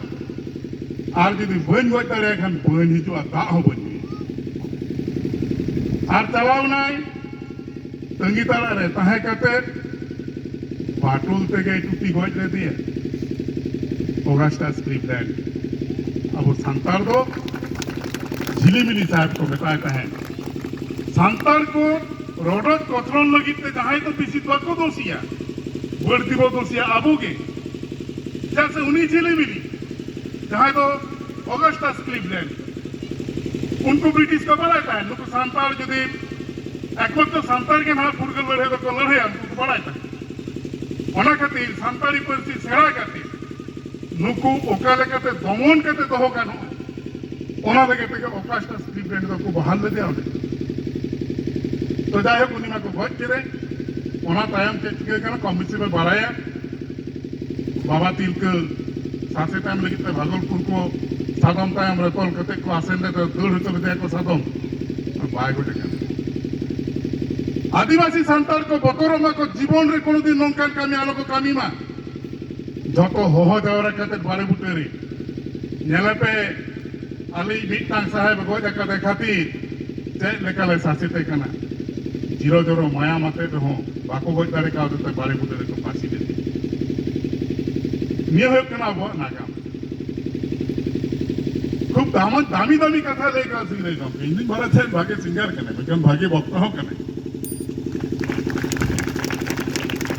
ᱟᱨ ᱡᱩᱫᱤ ᱵᱟᱹᱧ ᱜᱚᱡ ᱫᱟᱲᱮᱭᱟᱭ ᱠᱷᱟᱱ ᱵᱟᱹᱧ ᱦᱤᱡᱩᱜᱼᱟ, ᱫᱟᱜ ᱦᱚᱸ ᱵᱟᱹᱧ ᱧᱩᱭᱟ᱾" ᱟᱨ ᱪᱟᱞᱟᱣ ᱮᱱᱟᱭ᱾ ᱛᱟᱺᱜᱤ ᱛᱟᱲᱟᱜ ᱨᱮ ᱛᱟᱦᱮᱸ ᱠᱟᱛᱮ ᱵᱟᱴᱩᱞ ᱛᱮᱜᱮ ᱴᱩᱴᱤ ᱜᱚᱡ ᱞᱮᱫᱮᱭᱟ ᱚᱜᱟᱥᱴᱟᱥ ᱠᱞᱤᱵᱞᱮᱱᱰ᱾ ᱟᱵᱚ ᱥᱟᱱᱛᱟᱲ ᱫᱚ ᱡᱷᱤᱞᱤᱢᱤᱞᱤ ᱥᱟᱦᱮᱵ ᱠᱚ ᱢᱮᱛᱟᱭ ᱛᱟᱦᱮᱸᱫ᱾ ᱥᱟᱱᱛᱟᱲ ᱠᱚ ᱨᱚᱰᱚᱡ ᱠᱚᱪᱞᱚᱱ ᱞᱟᱹᱜᱤᱫ ᱛᱮ ᱡᱟᱦᱟᱸᱭ ᱫᱚ ᱵᱮᱥᱤ ᱵᱟᱠᱚ ᱫᱳᱥᱤᱭᱟ, ᱵᱟᱹᱲᱛᱤ ᱵᱚ ᱫᱳᱥᱤᱭᱟ ᱟᱵᱚ ᱜᱮ᱾ ᱪᱮᱫᱟᱜ ᱥᱮ ᱩᱱᱤ ᱡᱷᱤᱞᱤᱢᱤᱞᱤ, ᱡᱟᱦᱟᱸᱭ ᱫᱚ ᱚᱜᱟᱥᱴᱟᱥ ᱠᱞᱤᱵᱞᱮᱱᱰ, ᱩᱱᱠᱩ ᱵᱨᱤᱴᱤᱥ ᱠᱚ ᱵᱟᱲᱟᱭ ᱛᱟᱦᱮᱸᱫ ᱱᱩᱠᱩ ᱥᱟᱱᱛᱟᱲ ᱡᱩᱫᱤ ᱮᱠᱢᱟᱛᱨᱚ ᱥᱟᱱᱛᱟᱲ ᱜᱮ ᱱᱟᱦᱟᱜ ᱯᱷᱩᱨᱜᱟᱹᱞ ᱞᱟᱹᱲᱦᱟᱹᱭ ᱫᱚᱠᱚ ᱞᱟᱹᱲᱦᱟᱹᱭᱟ, ᱩᱱᱠᱩ ᱠᱚ ᱵᱟᱲᱟᱭ ᱛᱟᱦᱮᱸᱫ᱾ ᱚᱱᱟ ᱠᱷᱟᱹᱛᱤᱨ ᱥᱟᱱᱛᱟᱲᱤ ᱯᱟᱹᱨᱥᱤ ᱥᱮᱬᱟ ᱠᱟᱛᱮ ᱱᱩᱠᱩ ᱚᱠᱟ ᱞᱮᱠᱟᱛᱮ ᱫᱚᱢᱚᱱ ᱠᱟᱛᱮ ᱫᱚᱦᱚ ᱜᱟᱱᱚᱜᱼᱟ, ᱚᱱᱟ ᱞᱟᱹᱜᱤᱫ ᱛᱮᱜᱮ ᱚᱜᱟᱥᱴᱟᱥ ᱠᱞᱤᱵᱞᱮᱱᱰ ᱫᱚᱠᱚ ᱵᱟᱦᱟᱞ ᱞᱮᱫᱮᱭᱟ ᱚᱸᱰᱮ᱾ ᱛᱚ ᱡᱟᱭᱦᱳᱠ, ᱩᱱᱤ ᱢᱟᱠᱚ ᱜᱚᱡ ᱠᱮᱫᱮ᱾ ᱚᱱᱟ ᱛᱟᱭᱚᱢ ᱪᱮᱫ ᱪᱤᱠᱟᱹ ᱠᱟᱱᱟ ᱠᱚᱢ ᱵᱮᱥᱤ ᱯᱮ ᱵᱟᱲᱟᱭᱟ᱾ ᱵᱟᱵᱟ ᱛᱤᱞᱠᱟᱹ ᱥᱟᱥᱮᱛ ᱮᱢ ᱞᱟᱹᱜᱤᱫ ᱛᱮ ᱵᱷᱟᱜᱚᱞᱯᱩᱨ ᱠᱚ ᱥᱟᱫᱚᱢ ᱛᱟᱭᱚᱢ ᱨᱮ ᱛᱚᱞ ᱠᱟᱛᱮ ᱠᱚ ᱟᱥᱮᱱ ᱞᱮᱫᱮ, ᱫᱟᱹᱲ ᱦᱚᱪᱚ ᱞᱮᱫᱮᱭᱟ ᱠᱚ ᱥᱟᱫᱚᱢ, ᱵᱟᱭ ᱜᱚᱡ ᱟᱠᱟᱱᱟ᱾ ᱟᱹᱫᱤᱵᱟᱹᱥᱤ ᱥᱟᱱᱛᱟᱲ ᱠᱚ ᱵᱚᱛᱚᱨᱚᱜ ᱢᱟ ᱠᱚ, ᱡᱤᱵᱚᱱ ᱨᱮ ᱠᱳᱱᱳ ᱫᱤᱱ ᱱᱚᱝᱠᱟᱱ ᱠᱟᱹᱢᱤ ᱟᱞᱚ ᱠᱚ ᱠᱟᱹᱢᱤ ᱢᱟ᱾ ᱡᱷᱚᱛᱚ ᱦᱚᱦᱚ ᱡᱟᱣᱨᱟ ᱠᱟᱛᱮ ᱵᱟᱲᱮ ᱵᱩᱴᱟᱹ ᱨᱮ ᱧᱮᱞᱮ ᱯᱮ, ᱟᱹᱞᱤᱧ ᱢᱤᱫᱴᱟᱝ ᱥᱟᱦᱮᱵ ᱜᱚᱡ ᱟᱠᱟᱫᱮ ᱠᱷᱟᱹᱛᱤᱨ ᱪᱮᱫ ᱞᱮᱠᱟ ᱞᱮ ᱥᱟᱥᱮᱛᱮ ᱠᱟᱱᱟ᱾ ᱡᱤᱨᱚ ᱡᱚᱨᱚ ᱢᱟᱭᱟᱢ ᱟᱛᱮ ᱨᱮᱦᱚᱸ ᱵᱟᱠᱚ ᱜᱚᱡ ᱫᱟᱲᱮ ᱠᱟᱣᱫᱮ ᱛᱮ ᱵᱟᱲᱮ ᱵᱩᱴᱟᱹ ᱨᱮᱠᱚ ᱯᱷᱟᱸᱥᱤ ᱞᱮᱫᱮᱭᱟ᱾ ᱱᱤᱭᱟᱹ ᱦᱩᱭᱩᱜ ᱠᱟᱱᱟ ᱟᱵᱚᱣᱟᱜ ᱱᱟᱜᱟᱢ᱾ ᱠᱷᱩᱵ ᱫᱟᱢᱟ-, ᱫᱟᱢᱤ ᱫᱟᱢᱤ ᱠᱟᱛᱷᱟ ᱞᱟᱹᱭ ᱠᱟᱜ ᱥᱤᱝᱨᱟᱹᱭ ᱜᱚᱢᱠᱮ᱾ ᱤᱧ ᱫᱩᱧ ᱵᱟᱲᱟᱭ ᱛᱟᱦᱮᱸᱫ ᱵᱷᱟᱜᱮ ᱥᱤᱝᱜᱟᱨ ᱠᱟᱱᱟᱭ, ᱢᱮᱱᱠᱷᱟᱱ ᱵᱷᱟᱜᱮ ᱵᱚᱠᱛᱟ ᱦᱚᱸ ᱠᱟᱱᱟᱭ᱾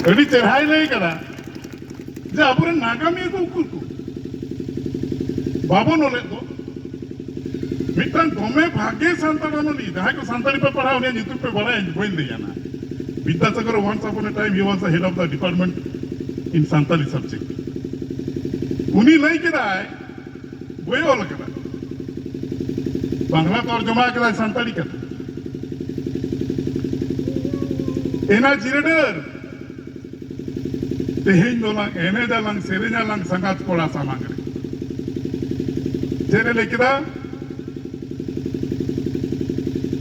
ᱟᱹᱰᱤ ᱪᱮᱦᱨᱟᱭ ᱞᱟᱹᱭ ᱠᱟᱫᱟ ᱡᱮ ᱟᱵᱚᱨᱮᱱ ᱱᱟᱜᱟᱢᱤᱭᱟᱹ ᱠᱚ ᱩᱠᱩᱨ ᱠᱚ? ᱵᱟᱵᱚᱱ ᱚᱞᱮᱫ ᱫᱚ᱾ ᱢᱤᱫᱴᱟᱝ ᱫᱚᱢᱮ ᱵᱷᱟᱜᱮ ᱥᱟᱱᱛᱟᱲ ᱚᱱᱚᱞᱤᱭᱟᱹ, ᱡᱟᱦᱟᱸᱭ ᱠᱚ ᱥᱟᱱᱛᱟᱲᱤ ᱯᱮ ᱯᱟᱲᱦᱟᱣ, ᱩᱱᱤᱭᱟᱜ ᱧᱩᱛᱩᱢ ᱯᱮ ᱵᱟᱲᱟᱭᱟ, ᱤᱧ ᱵᱟᱹᱧ ᱞᱟᱹᱭᱟ ᱱᱟ᱾ Vidyasagar, once upon a time he was the head of the department in Santali subject. ᱩᱱᱤ ᱞᱟᱹᱭ ᱠᱮᱫᱟᱭ, ᱵᱳᱭ ᱚᱞ ᱠᱟᱫᱟ, ᱵᱟᱝᱞᱟ ᱛᱚᱨᱡᱚᱢᱟ ᱠᱮᱫᱟᱭ ᱥᱟᱱᱛᱟᱲᱤ ᱠᱟᱛᱷᱟ᱾ ᱮᱱᱟ ᱡᱤᱨᱟᱹᱰᱟᱹᱨ, ᱛᱮᱦᱮᱧ ᱫᱚᱞᱟᱝ ᱮᱱᱮᱡᱟᱞᱟᱝ, ᱥᱮᱨᱮᱧᱟᱞᱟᱝ ᱥᱟᱸᱜᱟᱛ ᱠᱚᱲᱟ ᱥᱟᱢᱟᱝ ᱨᱮ᱾ ᱪᱮᱫ ᱮ ᱞᱟᱹᱭ ᱠᱮᱫᱟ?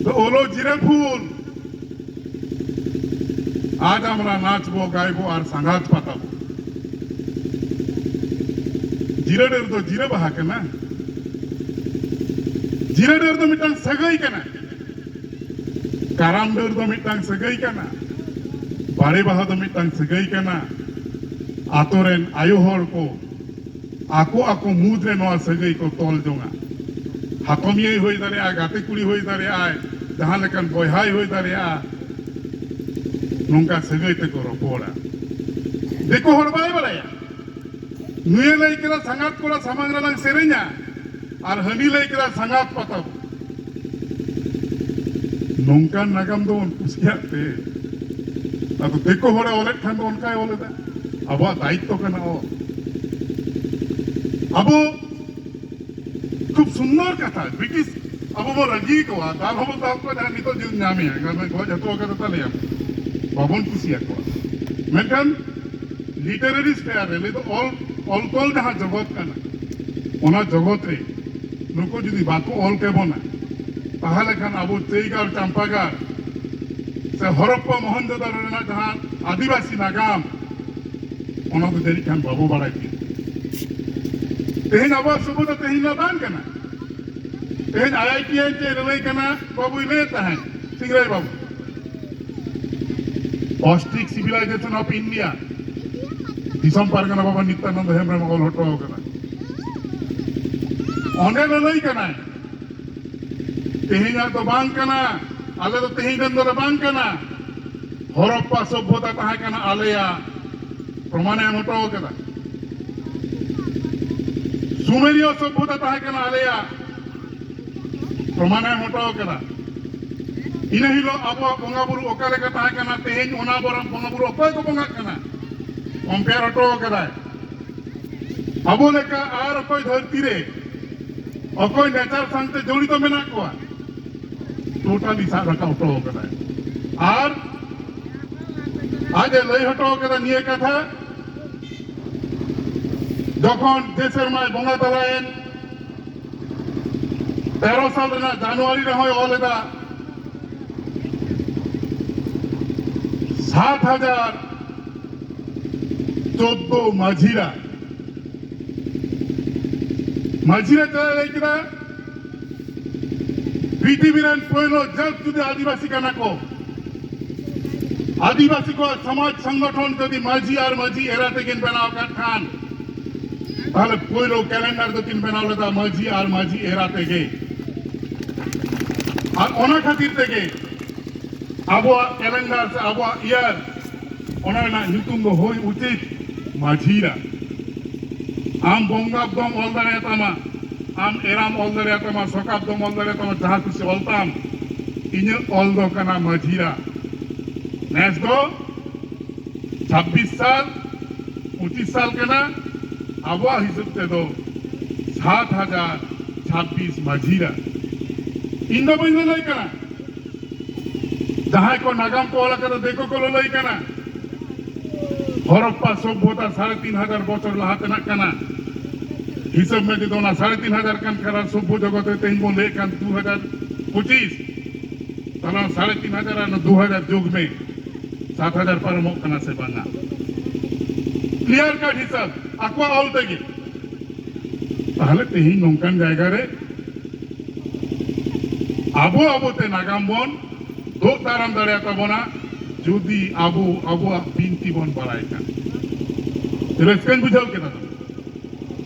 ᱫᱚ ᱳᱞᱳ ᱡᱤᱨᱟᱹ ᱯᱷᱩᱞ, ᱟᱡ ᱟᱢᱨᱟ ᱱᱟᱪᱵᱚ ᱜᱟᱭᱵᱚ ᱟᱨ ᱥᱟᱸᱜᱟᱛ ᱯᱟᱛᱟᱵᱚ᱾ ᱡᱤᱨᱟᱹ ᱰᱟᱹᱨ ᱫᱚ ᱡᱤᱨᱟᱹ ᱵᱟᱦᱟ ᱠᱟᱱᱟ᱾ ᱡᱤᱨᱟᱹ ᱰᱟᱹᱨ ᱫᱚ ᱢᱤᱫᱴᱟᱝ ᱥᱟᱹᱜᱟᱹᱭ ᱠᱟᱱᱟ᱾ ᱠᱟᱨᱟᱢ ᱰᱟᱹᱨ ᱫᱚ ᱢᱤᱫᱴᱟᱝ ᱥᱟᱹᱜᱟᱹᱭ ᱠᱟᱱᱟ, ᱵᱟᱲᱮ ᱵᱟᱦᱟ ᱫᱚ ᱢᱤᱫᱴᱟᱝ ᱥᱟᱹᱜᱟᱹᱭ ᱠᱟᱱᱟ᱾ ᱟᱛᱳ ᱨᱮᱱ ᱟᱭᱳ ᱦᱚᱲ ᱠᱚ ᱟᱠᱚ ᱟᱠᱚ ᱢᱩᱫᱽ ᱨᱮ ᱱᱚᱣᱟ ᱥᱟᱹᱜᱟᱹᱭ ᱠᱚ ᱛᱚᱞ ᱡᱚᱝᱟ᱾ ᱦᱟᱛᱚᱢᱤᱭᱟᱹᱭ ᱦᱩᱭ ᱫᱟᱲᱮᱭᱟᱜᱼᱟ, ᱜᱟᱛᱮ ᱠᱩᱲᱤ ᱦᱩᱭ ᱫᱟᱲᱮᱭᱟᱜᱼᱟᱭ, ᱡᱟᱦᱟᱸ ᱞᱮᱠᱟᱱ ᱵᱚᱭᱦᱟᱭ ᱦᱩᱭ ᱫᱟᱲᱮᱭᱟᱜᱼᱟ, ᱱᱚᱝᱠᱟ ᱥᱟᱹᱜᱟᱹᱭ ᱛᱮᱠᱚ ᱨᱚᱯᱚᱲᱟ᱾ ᱫᱤᱠᱩ ᱦᱚᱲ ᱵᱟᱭ ᱵᱟᱲᱟᱭᱟ᱾ ᱱᱩᱭᱮ ᱞᱟᱹᱭ ᱠᱮᱫᱟ, "ᱥᱟᱸᱜᱟᱛ ᱠᱚᱲᱟ ᱥᱟᱢᱟᱝ ᱨᱮᱞᱟᱝ ᱥᱮᱨᱮᱧᱟ", ᱟᱨ ᱦᱟᱹᱱᱤ ᱞᱟᱹᱭ ᱠᱮᱫᱟ, "ᱥᱟᱸᱜᱟᱛ ᱯᱟᱛᱟ ᱵᱚ-" ᱱᱚᱝᱠᱟᱱ ᱱᱟᱜᱟᱢ ᱫᱚᱵᱚᱱ ᱠᱩᱥᱤᱭᱟᱜ ᱛᱮ, ᱟᱫᱚ ᱫᱤᱠᱩ ᱦᱚᱲᱮ ᱚᱞᱮᱫ ᱠᱷᱟᱱ ᱫᱚ ᱚᱱᱠᱟᱭ ᱚᱞᱮᱫᱟ᱾ ᱟᱵᱚᱣᱟᱜ ᱫᱟᱭᱤᱛᱛᱚ ᱠᱟᱱᱟ ᱚᱞ᱾ ᱟᱵᱚ ᱠᱷᱩᱵ ᱥᱩᱱᱫᱚᱨ ᱠᱟᱛᱷᱟ, ᱵᱨᱤᱴᱤᱥ ᱟᱵᱚ ᱵᱚᱱ ᱨᱟᱹᱜᱤ ᱠᱚᱣᱟ, ᱫᱟᱞ ᱦᱚᱸᱵᱚᱱ ᱫᱟᱞ ᱠᱚᱣᱟ, ᱡᱟᱦᱟᱸ ᱱᱤᱛᱚᱜ ᱡᱩᱫᱤ ᱧᱟᱢᱮᱭᱟ, ᱜᱚᱡ ᱦᱚᱪᱚ ᱠᱟᱫᱟ ᱛᱟᱞᱮᱭᱟ, ᱵᱟᱵᱚᱱ ᱠᱩᱥᱤᱭᱟᱠᱚᱣᱟ᱾ ᱢᱮᱱᱠᱷᱟᱱ ᱞᱤᱴᱟᱨᱟᱨᱤ ᱥᱯᱷᱮᱭᱟᱨ ᱨᱮ, ᱱᱤᱛᱚᱜ ᱚᱞ, ᱚᱞ ᱛᱚᱞ ᱡᱟᱦᱟᱸ ᱡᱚᱜᱚᱛ ᱠᱟᱱᱟ, ᱚᱱᱟ ᱡᱚᱜᱚᱛ ᱨᱮ ᱱᱩᱠᱩ ᱡᱩᱫᱤ ᱵᱟᱠᱚ ᱚᱞ ᱠᱮᱵᱚᱱᱟ, ᱛᱟᱦᱞᱮ ᱠᱷᱟᱱ ᱟᱵᱚ ᱪᱟᱹᱭᱜᱟᱲ ᱪᱟᱢᱯᱟᱜᱟᱲ ᱥᱮ ᱦᱚᱨᱚᱯᱯᱟ ᱢᱚᱦᱮᱱᱡᱳᱫᱟᱲᱳ ᱨᱮᱱᱟᱜ ᱡᱟᱦᱟᱸ ᱟᱹᱫᱤᱵᱟᱹᱥᱤ ᱱᱟᱜᱟᱢ, ᱚᱱᱟ ᱫᱚ ᱡᱟᱹᱱᱤᱡ ᱠᱷᱟᱱ ᱵᱟᱵᱚ ᱵᱟᱲᱟᱭ ᱠᱮᱭᱟ᱾ ᱛᱮᱦᱮᱧ ᱟᱵᱚᱣᱟᱜ ᱥᱚᱵᱷᱚᱛᱟ ᱛᱮᱦᱮᱧ ᱢᱟ ᱵᱟᱝ ᱠᱟᱱᱟ᱾ ᱛᱮᱦᱮᱧ ᱟᱭ ᱟᱭ ᱴᱤ ᱟᱭ ᱪᱮᱫ ᱞᱟᱹᱞᱟᱹᱭ ᱠᱟᱱᱟ, ᱵᱟᱵᱩᱭ ᱞᱟᱹᱭᱮᱫ ᱛᱟᱦᱮᱸᱫ, ᱥᱤᱝᱨᱟᱹᱭ ᱵᱟᱵᱩ, Autistic Civilization of India, ᱫᱤᱥᱚᱢ ᱯᱟᱨᱜᱟᱱᱟ ᱵᱟᱵᱟ ᱱᱤᱛᱭᱟᱱᱚᱱᱫ ᱦᱮᱢᱵᱨᱚᱢ ᱚᱞ ᱦᱚᱴᱚ ᱟᱠᱟᱫᱟ᱾ ᱚᱸᱰᱮ ᱞᱟᱹᱞᱟᱹᱭ ᱠᱟᱱᱟᱭ, ᱛᱮᱦᱮᱧᱟᱜ ᱫᱚ ᱵᱟᱝ ᱠᱟᱱᱟ, ᱟᱞᱮ ᱫᱚ ᱛᱮᱦᱮᱧ ᱨᱮᱱ ᱫᱚᱞᱮ ᱵᱟᱝ ᱠᱟᱱᱟ᱾ ᱦᱚᱨᱚᱯᱯᱟ ᱥᱚᱵᱷᱚᱛᱟ ᱛᱟᱦᱮᱸ ᱠᱟᱱᱟ ᱟᱞᱮᱭᱟᱜ, ᱯᱨᱚᱢᱟᱱᱮ ᱮᱢ ᱦᱚᱴᱚ ᱟᱠᱟᱫᱟ᱾ ᱥᱩᱢᱮᱨᱤᱭᱚ ᱥᱚᱵᱷᱚᱛᱟ ᱛᱟᱦᱮᱸ ᱠᱟᱱᱟ ᱟᱞᱮᱭᱟᱜ, ᱯᱨᱚᱢᱟᱱᱮ ᱮᱢ ᱦᱚᱴᱚ ᱟᱠᱟᱫᱟ᱾ ᱤᱱᱟᱹ ᱦᱤᱞᱳᱜ ᱟᱵᱚᱣᱟᱜ ᱵᱚᱸᱜᱟ ᱵᱩᱨᱩ ᱚᱠᱟ ᱞᱮᱠᱟ ᱛᱟᱦᱮᱸ ᱠᱟᱱᱟ, ᱛᱮᱦᱮᱧ ᱚᱱᱟ ᱵᱚᱨᱚᱝ ᱵᱚᱸᱜᱟ ᱵᱩᱨᱩ ᱚᱠᱚᱭ ᱠᱚ ᱵᱚᱸᱜᱟᱜ ᱠᱟᱱᱟ, ᱠᱚᱢᱯᱮᱭᱟᱨ ᱦᱚᱴᱚ ᱟᱠᱟᱫᱟᱭ᱾ ᱟᱵᱚ ᱞᱮᱠᱟ ᱟᱨ ᱚᱠᱚᱭ ᱫᱷᱟᱹᱨᱛᱤ ᱨᱮ ᱚᱠᱚᱭ ᱱᱮᱪᱟᱨ ᱥᱟᱶᱛᱮ ᱡᱚᱲᱤᱛᱚ ᱢᱮᱱᱟᱜ ᱠᱚᱣᱟ, ᱴᱳᱴᱟᱞᱤ ᱥᱟᱵ ᱨᱟᱠᱟᱵ ᱦᱚᱴᱚ ᱟᱠᱟᱫᱟᱭ᱾ ᱟᱨ ᱟᱡ ᱮ ᱞᱟᱹᱭ ᱦᱚᱴᱚ ᱟᱠᱟᱫᱟ ᱱᱤᱭᱟᱹ ᱠᱟᱛᱷᱟ, ᱡᱚᱠᱷᱚᱱ ᱡᱮ ᱥᱮᱨᱢᱟᱭ ᱵᱚᱸᱜᱟ ᱛᱟᱞᱟᱭᱮᱱ, ᱛᱮᱨᱚ ᱥᱟᱞ ᱨᱮᱱᱟᱜ ᱡᱟᱱᱩᱣᱟᱨᱤ ᱨᱮᱦᱚᱸᱭ ᱚᱞ ᱮᱫᱟ, ᱥᱟᱛ ᱦᱟᱡᱟᱨ ᱪᱳᱫᱫᱳ ᱢᱟᱹᱡᱷᱤᱨᱟ, ᱢᱟᱹᱡᱷᱤᱨᱟ ᱪᱮᱫ ᱮ ᱞᱟᱹᱭ ᱠᱮᱫᱟ? ᱯᱨᱤᱛᱷᱤᱵᱤ ᱨᱮᱱ ᱯᱳᱭᱞᱳ ᱡᱟᱹᱛ ᱡᱩᱫᱤ ᱟᱹᱫᱤᱵᱟᱹᱥᱤ ᱠᱟᱱᱟ ᱠᱚ, ᱟᱹᱫᱤᱵᱟᱹᱥᱤ ᱠᱚᱣᱟᱜ ᱥᱚᱢᱟᱡᱽ ᱥᱚᱝᱜᱚᱴᱷᱚᱱ ᱡᱩᱫᱤ ᱢᱟᱹᱡᱷᱤ ᱟᱨ ᱢᱟᱹᱡᱷᱤ ᱮᱨᱟ ᱛᱮᱠᱤᱱ ᱵᱮᱱᱟᱣ ᱟᱠᱟᱫ ᱠᱷᱟᱱ, ᱛᱟᱦᱞᱮ ᱯᱳᱭᱞᱳ ᱠᱮᱞᱮᱱᱰᱟᱨ ᱫᱚᱠᱤᱱ ᱵᱮᱱᱟᱣ ᱞᱮᱫᱟ ᱢᱟᱹᱡᱷᱤ ᱟᱨ ᱢᱟᱹᱡᱷᱤ ᱮᱨᱟ ᱛᱮᱜᱮ᱾ ᱟᱨ ᱚᱱᱟ ᱠᱷᱟᱹᱛᱤᱨ ᱛᱮᱜᱮ ᱟᱵᱚᱣᱟᱜ ᱠᱮᱞᱮᱱᱰᱟᱨ ᱥᱮ ᱟᱵᱚᱣᱟᱜ ᱤᱭᱟᱨ, ᱚᱱᱟ ᱨᱮᱱᱟᱜ ᱧᱩᱛᱩᱢ ᱫᱚ ᱦᱩᱭ ᱩᱪᱤᱛ ᱢᱟᱹᱡᱷᱤᱨᱟ᱾ ᱟᱢ ᱵᱚᱸᱜᱟᱵ ᱫᱚᱢ ᱚᱞ ᱫᱟᱲᱮᱭᱟᱛᱟᱢᱟ, ᱟᱢ ᱮᱨᱟᱢ ᱚᱞ ᱫᱟᱲᱮᱭᱟᱛᱟᱢᱟ, ᱥᱚᱠᱟᱵ ᱫᱚᱢ ᱚᱞ ᱫᱟᱲᱮᱭᱟᱛᱟᱢᱟ, ᱡᱟᱦᱟᱸ ᱠᱩᱥᱤ ᱚᱞ ᱛᱟᱢ᱾ ᱤᱧᱟᱹᱜ ᱚᱞ ᱫᱚ ᱠᱟᱱᱟ ᱢᱟᱹᱡᱷᱤᱨᱟ᱾ ᱱᱮᱥ ᱫᱚ ᱪᱷᱟᱵᱵᱤᱥ ᱥᱟᱞ, ᱯᱚᱸᱪᱤᱥ ᱥᱟᱞ ᱠᱟᱱᱟ, ᱟᱵᱚᱣᱟᱜ ᱦᱤᱥᱟᱹᱵ ᱛᱮᱫᱚ ᱥᱟᱛ ᱦᱟᱡᱟᱨ ᱪᱷᱟᱵᱵᱤᱥ ᱢᱟᱹᱡᱷᱤᱨᱟ᱾ ᱤᱧ ᱫᱚ ᱵᱟᱹᱧ ᱞᱟᱹᱞᱟᱹᱭ ᱠᱟᱱᱟ, ᱡᱟᱦᱟᱸᱭ ᱠᱚ ᱱᱟᱜᱟᱢ ᱠᱚ ᱚᱞ ᱟᱠᱟᱫᱟ, ᱫᱤᱠᱩ ᱠᱚ ᱞᱟᱹᱞᱟᱹᱭ ᱠᱟᱱᱟ᱾ ᱦᱚᱨᱚᱯᱯᱟ ᱥᱚᱵᱷᱚᱛᱟ ᱥᱟᱲᱮ ᱛᱤᱱ ᱦᱟᱡᱟᱨ ᱵᱚᱪᱷᱚᱨ ᱞᱟᱦᱟ ᱛᱮᱱᱟᱜ ᱠᱟᱱᱟ᱾ ᱦᱤᱥᱟᱹᱵ ᱢᱮ, ᱡᱩᱫᱤ ᱚᱱᱟ ᱥᱟᱲᱮ ᱛᱤᱱ ᱦᱟᱡᱟᱨ ᱠᱟᱱ ᱠᱷᱟᱱ, ᱟᱨ ᱥᱚᱵᱷᱚ ᱡᱚᱜᱚᱛ ᱨᱮ ᱛᱮᱦᱮᱧ ᱵᱚᱱ ᱞᱟᱹᱭᱮᱫ ᱠᱟᱱ ᱫᱩ ᱦᱟᱡᱟᱨ ᱯᱚᱸᱪᱤᱥ, ᱛᱟᱦᱞᱮ ᱚᱱᱟ ᱥᱟᱲᱮ ᱛᱤᱱ ᱦᱟᱡᱟᱨ ᱟᱨ ᱫᱩ ᱦᱟᱡᱟᱨ ᱡᱳᱜᱽ ᱢᱮ, ᱥᱟᱛ ᱦᱟᱡᱟᱨ ᱯᱟᱨᱚᱢᱚᱜ ᱠᱟᱱᱟ ᱥᱮ ᱵᱟᱝᱟ? ᱠᱞᱤᱭᱟᱨ ᱠᱟᱴ ᱦᱤᱥᱟᱹᱵ ᱟᱠᱚᱣᱟᱜ ᱚᱞ ᱛᱮᱜᱮ᱾ ᱛᱟᱦᱞᱮ ᱛᱮᱦᱮᱧ ᱱᱚᱝᱠᱟᱱ ᱡᱟᱭᱜᱟ ᱨᱮ ᱟᱵᱚ ᱟᱵᱚᱛᱮ ᱱᱟᱜᱟᱢ ᱵᱚᱱ ᱫᱳᱜ ᱫᱟᱨᱟᱢ ᱫᱟᱲᱮᱭᱟᱜ ᱛᱟᱵᱚᱱᱟ, ᱡᱩᱫᱤ ᱟᱵᱚ ᱟᱵᱚᱣᱟᱜ ᱵᱤᱱᱛᱤ ᱵᱚᱱ ᱵᱟᱲᱟᱭ ᱠᱷᱟᱱ᱾ ᱨᱟᱹᱥᱠᱟᱹᱧ ᱵᱩᱡᱷᱟᱹᱣ ᱠᱮᱫᱟ᱾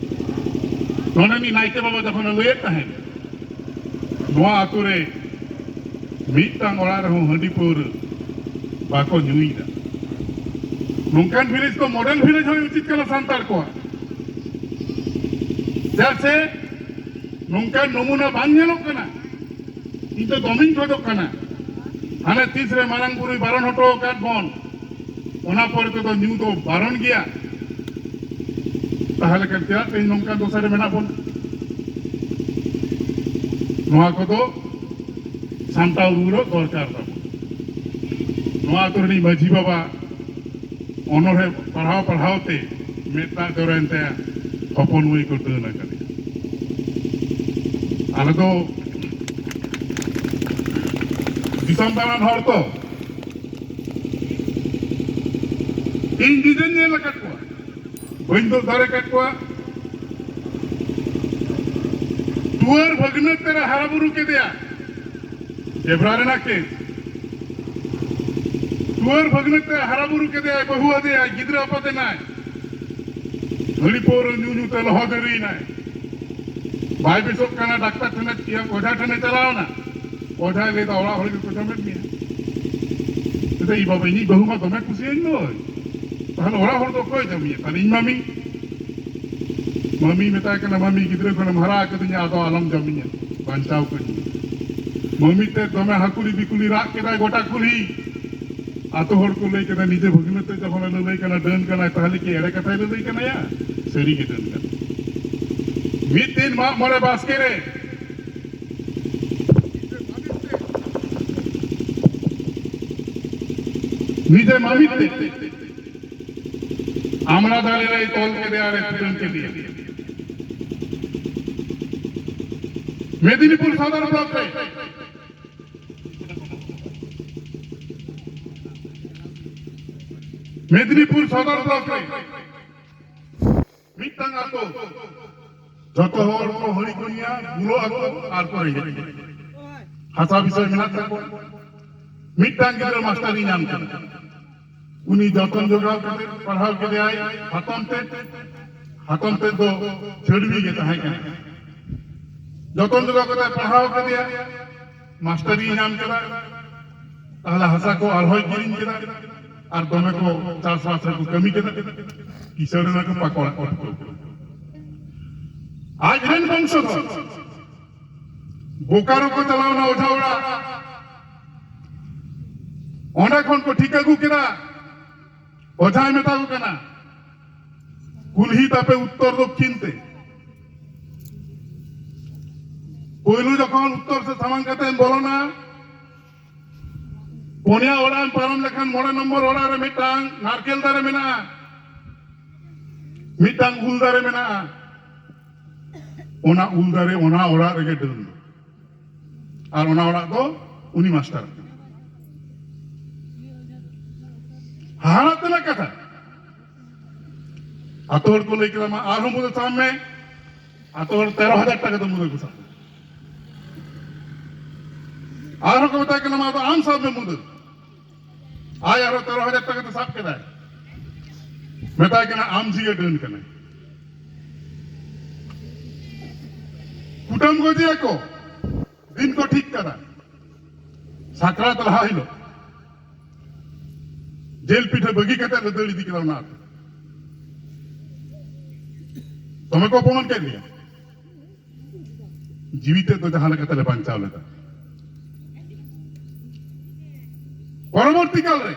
ᱱᱚᱰᱮ ᱢᱤᱫ ᱱᱟᱭᱠᱮ ᱵᱟᱵᱟ ᱡᱚᱠᱷᱚᱱᱮ ᱞᱟᱹᱭᱮᱫ ᱛᱟᱦᱮᱸᱫ, ᱱᱚᱣᱟ ᱟᱛᱳ ᱨᱮ ᱢᱤᱫᱴᱟᱝ ᱚᱲᱟᱜ ᱨᱮᱦᱚᱸ ᱦᱟᱺᱰᱤ ᱯᱟᱹᱣᱨᱟᱹ ᱵᱟᱠᱚ ᱧᱩᱭᱮᱫᱟ᱾ ᱱᱚᱝᱠᱟᱱ ᱵᱷᱤᱞᱮᱡᱽ ᱫᱚ ᱢᱚᱰᱮᱞ ᱵᱷᱤᱞᱮᱡᱽ ᱦᱩᱭ ᱩᱪᱤᱛ ᱠᱟᱱᱟ ᱥᱟᱱᱛᱟᱲ ᱠᱚᱣᱟᱜ᱾ ᱪᱮᱫᱟᱜ ᱥᱮ ᱱᱚᱝᱠᱟᱱ ᱱᱚᱢᱩᱱᱟ ᱵᱟᱝ ᱧᱮᱞᱚᱜ ᱠᱟᱱᱟ᱾ ᱤᱧ ᱫᱚ ᱫᱚᱢᱮᱧ ᱠᱷᱚᱡᱚᱜ ᱠᱟᱱᱟ, ᱦᱟᱱᱮ ᱛᱤᱥ ᱨᱮ ᱢᱟᱨᱟᱝ ᱵᱩᱨᱩᱭ ᱵᱟᱨᱚᱱ ᱦᱚᱴᱚ ᱟᱠᱟᱫ ᱵᱚᱱ, ᱚᱱᱟ ᱯᱚᱨᱮ ᱛᱮᱫᱚ ᱧᱩ ᱫᱚ ᱵᱟᱨᱚᱱ ᱜᱮᱭᱟ᱾ ᱛᱟᱦᱞᱮ ᱠᱷᱟᱱ ᱪᱮᱫᱟᱜ ᱛᱮᱦᱮᱧ ᱱᱚᱝᱠᱟᱱ ᱫᱚᱥᱟ ᱨᱮ ᱢᱮᱱᱟᱜ ᱵᱚᱱᱟ? ᱱᱚᱣᱟ ᱠᱚᱫᱚ ᱥᱟᱢᱴᱟᱣ ᱨᱩᱣᱟᱹᱲᱚᱜ ᱫᱚᱨᱠᱟᱨ ᱛᱟᱵᱚᱱ᱾ ᱱᱚᱣᱟ ᱟᱛᱳ ᱨᱤᱱᱤᱡ ᱢᱟᱹᱡᱷᱤ ᱵᱟᱵᱟ ᱚᱱᱚᱬᱦᱮ ᱯᱟᱲᱦᱟᱣ ᱯᱟᱲᱦᱟᱣ ᱛᱮ ᱢᱮᱫ ᱫᱟᱜ ᱡᱚᱨᱚᱭᱮᱱ ᱛᱟᱭᱟ, ᱦᱚᱯᱚᱱ ᱢᱟᱹᱭ ᱠᱚ ᱰᱟᱹᱱ ᱟᱠᱟᱫᱮᱭᱟ᱾ ᱟᱞᱮ ᱫᱚ ᱫᱤᱥᱚᱢ ᱫᱟᱬᱟᱱ ᱦᱚᱲ ᱛᱚ, ᱤᱧ ᱱᱤᱡᱮᱧ ᱧᱮᱞ ᱟᱠᱟᱫ ᱠᱚᱣᱟ, ᱵᱟᱹᱧ ᱫᱳᱜ ᱫᱟᱲᱮ ᱟᱠᱟᱫ ᱠᱚᱣᱟ᱾ ᱴᱩᱣᱟᱹᱨ ᱵᱷᱟᱹᱜᱽᱱᱟᱹ ᱛᱮᱞᱮ ᱦᱟᱨᱟ ᱵᱩᱨᱩ ᱠᱮᱫᱮᱭᱟ, ᱡᱮᱵᱽᱨᱟ ᱨᱮᱱᱟᱜ ᱠᱮᱥ᱾ ᱴᱩᱣᱟᱹᱨ ᱵᱷᱟᱹᱜᱽᱱᱟᱹ ᱛᱮ ᱦᱟᱨᱟ ᱵᱩᱨᱩ ᱠᱮᱫᱮᱭᱟᱭ, ᱵᱟᱹᱦᱩ ᱟᱫᱮᱭᱟᱭ, ᱜᱤᱫᱽᱨᱟᱹ ᱟᱯᱟᱛ ᱮᱱᱟᱭ᱾ ᱦᱟᱺᱰᱤ ᱯᱟᱹᱣᱨᱟᱹ ᱧᱩ ᱧᱩ ᱛᱮ ᱞᱚᱦᱚᱫ ᱮᱱᱟᱭ᱾ ᱵᱟᱭ ᱵᱮᱥᱚᱜ ᱠᱟᱱᱟ, ᱰᱟᱠᱛᱟᱨ ᱴᱷᱮᱱᱮ ᱤᱭᱟᱹ ᱚᱡᱷᱟ ᱴᱷᱮᱱᱮ ᱪᱟᱞᱟᱣ ᱮᱱᱟ᱾ ᱚᱡᱷᱟᱭ ᱞᱟᱹᱭ ᱮᱫᱟ, "ᱚᱲᱟᱜ ᱦᱚᱲ ᱜᱮᱠᱚ ᱡᱚᱢᱮᱫ ᱢᱮᱭᱟ᱾" ᱢᱮᱛᱟᱭ, "ᱤᱧ ᱵᱟᱵᱟ, ᱤᱧᱤᱡ ᱵᱟᱹᱦᱩ ᱢᱟ ᱫᱚᱢᱮ ᱠᱩᱥᱤᱭᱟᱹᱧ ᱫᱚᱭ, ᱛᱟᱦᱞᱮ ᱚᱲᱟᱜ ᱦᱚᱲ ᱫᱚ ᱚᱠᱚᱭ ᱡᱚᱢᱮᱭᱟ? ᱛᱟᱦᱞᱮ ᱤᱧ ᱢᱟᱢᱤ?" ᱢᱟᱢᱤ ᱢᱮᱛᱟᱭ ᱠᱟᱱᱟ, "ᱢᱟᱢᱤ, ᱜᱤᱫᱽᱨᱟᱹ ᱠᱷᱚᱱᱮᱢ ᱦᱟᱨᱟ ᱟᱠᱟᱫᱤᱧᱟ, ᱟᱫᱚ ᱟᱞᱚᱢ ᱡᱚᱢᱤᱧᱟ, ᱵᱟᱧᱪᱟᱣ ᱠᱟᱹᱧ ᱢᱮ᱾" ᱢᱟᱢᱤ ᱛᱮ ᱫᱚᱢᱮ ᱦᱟᱹᱠᱩᱞᱤ ᱵᱤᱠᱩᱞᱤ ᱨᱟᱜ ᱠᱮᱫᱟᱭ ᱜᱚᱴᱟ ᱠᱩᱞᱦᱤ᱾ ᱟᱛᱳ ᱦᱚᱲ ᱠᱚ ᱞᱟᱹᱭ ᱠᱮᱫᱟ, "ᱱᱤᱡᱮ ᱵᱷᱟᱹᱜᱽᱱᱟᱹ ᱛᱮ ᱡᱚᱠᱷᱚᱱᱮ ᱞᱟᱹᱞᱟᱹᱭ ᱠᱟᱱᱟ, ᱰᱟᱹᱱ ᱠᱟᱱᱟᱭ, ᱛᱟᱦᱞᱮ ᱠᱤ ᱮᱲᱮ ᱠᱟᱛᱷᱟᱭ ᱞᱟᱹᱞᱟᱹᱭ ᱠᱟᱱᱟᱭᱟ? ᱥᱟᱹᱨᱤ ᱜᱮ ᱰᱟᱹᱱ ᱠᱟᱱᱟᱭ᱾" ᱢᱤᱫ ᱫᱤᱱ ᱢᱟᱜ ᱢᱚᱬᱮ ᱵᱟᱥᱠᱮ ᱨᱮ ᱱᱤᱡᱮ ᱢᱟᱢᱤ ᱛᱮ ᱟᱢᱲᱟ ᱫᱟᱨᱮ ᱨᱮᱭ ᱛᱚᱞ ᱠᱮᱫᱮᱭᱟ ᱟᱨᱮ ᱠᱩᱴᱟᱹᱢ ᱠᱮᱫᱮᱭᱟ᱾ ᱢᱮᱫᱤᱱᱤᱯᱩᱨ ᱥᱚᱫᱚᱨ ᱵᱞᱚᱠ ᱨᱮ, ᱢᱮᱫᱤᱱᱤᱯᱩᱨ ᱥᱚᱫᱚᱨ ᱵᱞᱚᱠ ᱨᱮ ᱢᱤᱫᱴᱟᱝ ᱟᱛᱳ, ᱡᱚᱛᱚ ᱦᱚᱲ ᱠᱚ ᱦᱟᱺᱰᱤ ᱠᱚ ᱧᱩᱭᱟ, ᱵᱩᱞᱚᱜ ᱟᱠᱚ ᱟᱨ ᱠᱚ ᱨᱮᱸᱜᱮᱡ ᱜᱮᱭᱟ᱾ ᱦᱟᱥᱟ ᱵᱤᱥᱚᱭ ᱢᱮᱱᱟᱜ ᱛᱟᱠᱚᱣᱟ᱾ ᱢᱤᱫᱴᱟᱝ ᱜᱤᱫᱽᱨᱟᱹ ᱢᱟᱥᱴᱟᱨᱤ ᱧᱟᱢ ᱠᱮᱫᱟ, ᱩᱱᱤ ᱡᱚᱛᱚᱱ ᱡᱚᱜᱟᱣ ᱠᱟᱛᱮ ᱯᱟᱲᱦᱟᱣ ᱠᱮᱫᱮᱭᱟᱭ᱾ ᱦᱟᱛᱚᱢ ᱛᱮᱫ, ᱦᱟᱛᱚᱢ ᱛᱮᱫ ᱫᱚ ᱪᱷᱟᱹᱰᱣᱤ ᱜᱮ ᱛᱟᱦᱮᱸ ᱠᱟᱱᱟ᱾ ᱡᱚᱛᱚᱱ ᱡᱚᱜᱟᱣ ᱠᱟᱛᱮ ᱯᱟᱲᱦᱟᱣ ᱠᱮᱫᱮᱭᱟ, ᱢᱟᱥᱴᱟᱨᱤ ᱧᱟᱢ ᱠᱮᱫᱟ᱾ ᱛᱟᱦᱞᱮ ᱦᱟᱥᱟ ᱠᱚ ᱟᱨᱦᱚᱸᱭ ᱠᱤᱨᱤᱧ ᱠᱮᱫᱟ, ᱟᱨ ᱫᱚᱢᱮ ᱠᱚ ᱪᱟᱥᱵᱟᱥ ᱨᱮᱠᱚ ᱠᱟᱹᱢᱤ ᱠᱮᱫᱟ᱾ ᱠᱤᱥᱟᱹᱬ ᱮᱱᱟ ᱠᱚ, ᱯᱟᱠᱚᱲ ᱠᱚ᱾ ᱟᱡ ᱨᱮᱱ ᱵᱚᱝᱥᱚᱫᱷᱚᱨ ᱵᱳᱠᱟᱨᱳ ᱠᱚ ᱪᱟᱞᱟᱣ ᱮᱱᱟ ᱚᱡᱷᱟ ᱚᱲᱟᱜ᱾ ᱚᱸᱰᱮ ᱠᱷᱚᱱ ᱠᱚ ᱴᱷᱤᱠ ᱟᱹᱜᱩ ᱠᱮᱫᱟ, ᱚᱡᱷᱟᱭ ᱢᱮᱛᱟ ᱠᱚ ᱠᱟᱱᱟ, "ᱠᱩᱞᱦᱤ ᱛᱟᱯᱮ ᱩᱛᱛᱚᱨ ᱫᱚᱠᱠᱷᱤᱱ ᱛᱮ᱾" ᱯᱳᱭᱞᱳ ᱡᱚᱠᱷᱚᱱ ᱩᱛᱛᱚᱨ ᱥᱮᱫ ᱥᱟᱢᱟᱝ ᱠᱟᱛᱮᱢ ᱵᱚᱞᱚᱱᱟ, ᱯᱩᱱᱭᱟ ᱚᱲᱟᱜ ᱮᱢ ᱯᱟᱨᱚᱢ ᱞᱮᱠᱷᱟᱱ ᱢᱚᱬᱮ ᱱᱚᱢᱵᱚᱨ ᱚᱲᱟᱜ ᱨᱮ ᱢᱤᱫᱴᱟᱝ ᱱᱟᱨᱠᱮᱞ ᱫᱟᱨᱮ ᱢᱮᱱᱟᱜᱼᱟ, ᱢᱤᱫᱴᱟᱝ ᱩᱞ ᱫᱟᱨᱮ ᱢᱮᱱᱟᱜᱼᱟ᱾ ᱚᱱᱟ ᱩᱞ ᱫᱟᱨᱮ, ᱚᱱᱟ ᱚᱲᱟᱜ ᱨᱮᱜᱮ ᱰᱟᱹᱱ ᱫᱚ᱾ ᱟᱨ ᱚᱱᱟ ᱚᱲᱟᱜ ᱫᱚ ᱩᱱᱤ ᱢᱟᱥᱴᱟᱨ᱾ ᱦᱟᱦᱟᱲᱟᱜ ᱛᱮᱱᱟᱜ ᱠᱟᱛᱷᱟ᱾ ᱟᱛᱳ ᱦᱚᱲ ᱠᱚ ᱞᱟᱹᱭ ᱠᱮᱫᱟ, "ᱢᱟ ᱟᱨᱦᱚᱸ ᱢᱩᱫᱟᱹ ᱥᱟᱵ ᱢᱮ᱾" ᱟᱛᱳ ᱦᱚᱲ ᱛᱮᱨᱚ ᱦᱟᱡᱟᱨ ᱴᱟᱠᱟ ᱫᱚ ᱢᱩᱫᱟᱹ ᱠᱚ ᱥᱟᱵ ᱠᱮᱫᱟ᱾ ᱟᱨᱦᱚᱸ ᱠᱚ ᱢᱮᱛᱟᱭ ᱠᱟᱱᱟ, "ᱢᱟ ᱟᱫᱚ ᱟᱢ ᱥᱟᱵ ᱢᱮ ᱢᱩᱫᱟᱹ᱾" ᱟᱡ ᱟᱨᱦᱚᱸ ᱛᱮᱨᱚ ᱦᱟᱡᱟᱨ ᱴᱟᱠᱟ ᱛᱮ ᱥᱟᱵ ᱠᱮᱫᱟᱭ, ᱢᱮᱛᱟᱭ ᱠᱟᱱᱟ, "ᱟᱢ ᱡᱷᱤᱡ ᱰᱟᱹᱱ ᱠᱟᱱᱟᱭ᱾" ᱠᱩᱴᱟᱹᱢ ᱜᱚᱡᱮᱭᱟ ᱠᱚ, ᱫᱤᱱ ᱠᱚ ᱴᱷᱤᱠ ᱠᱟᱫᱟ᱾ ᱥᱟᱠᱨᱟᱛ ᱞᱟᱦᱟ ᱦᱤᱞᱳᱜ ᱡᱤᱞ ᱯᱤᱴᱷᱟᱹ ᱵᱟᱹᱜᱤ ᱠᱟᱛᱮ ᱞᱮ ᱫᱟᱹᱲ ᱤᱫᱤ ᱠᱮᱫᱟ ᱚᱱᱟ ᱟᱹᱛᱩ᱾ ᱫᱚᱢᱮ ᱠᱚ ᱚᱯᱚᱢᱟᱱ ᱠᱮᱫ ᱞᱮᱭᱟ᱾ ᱡᱤᱣᱤ ᱛᱮᱫ ᱫᱚ ᱡᱟᱦᱟᱸ ᱞᱮᱠᱟ ᱛᱮᱞᱮ ᱵᱟᱧᱪᱟᱣ ᱞᱮᱫᱟ᱾ ᱯᱚᱨᱚᱵᱚᱨᱛᱤ ᱠᱟᱞ ᱨᱮ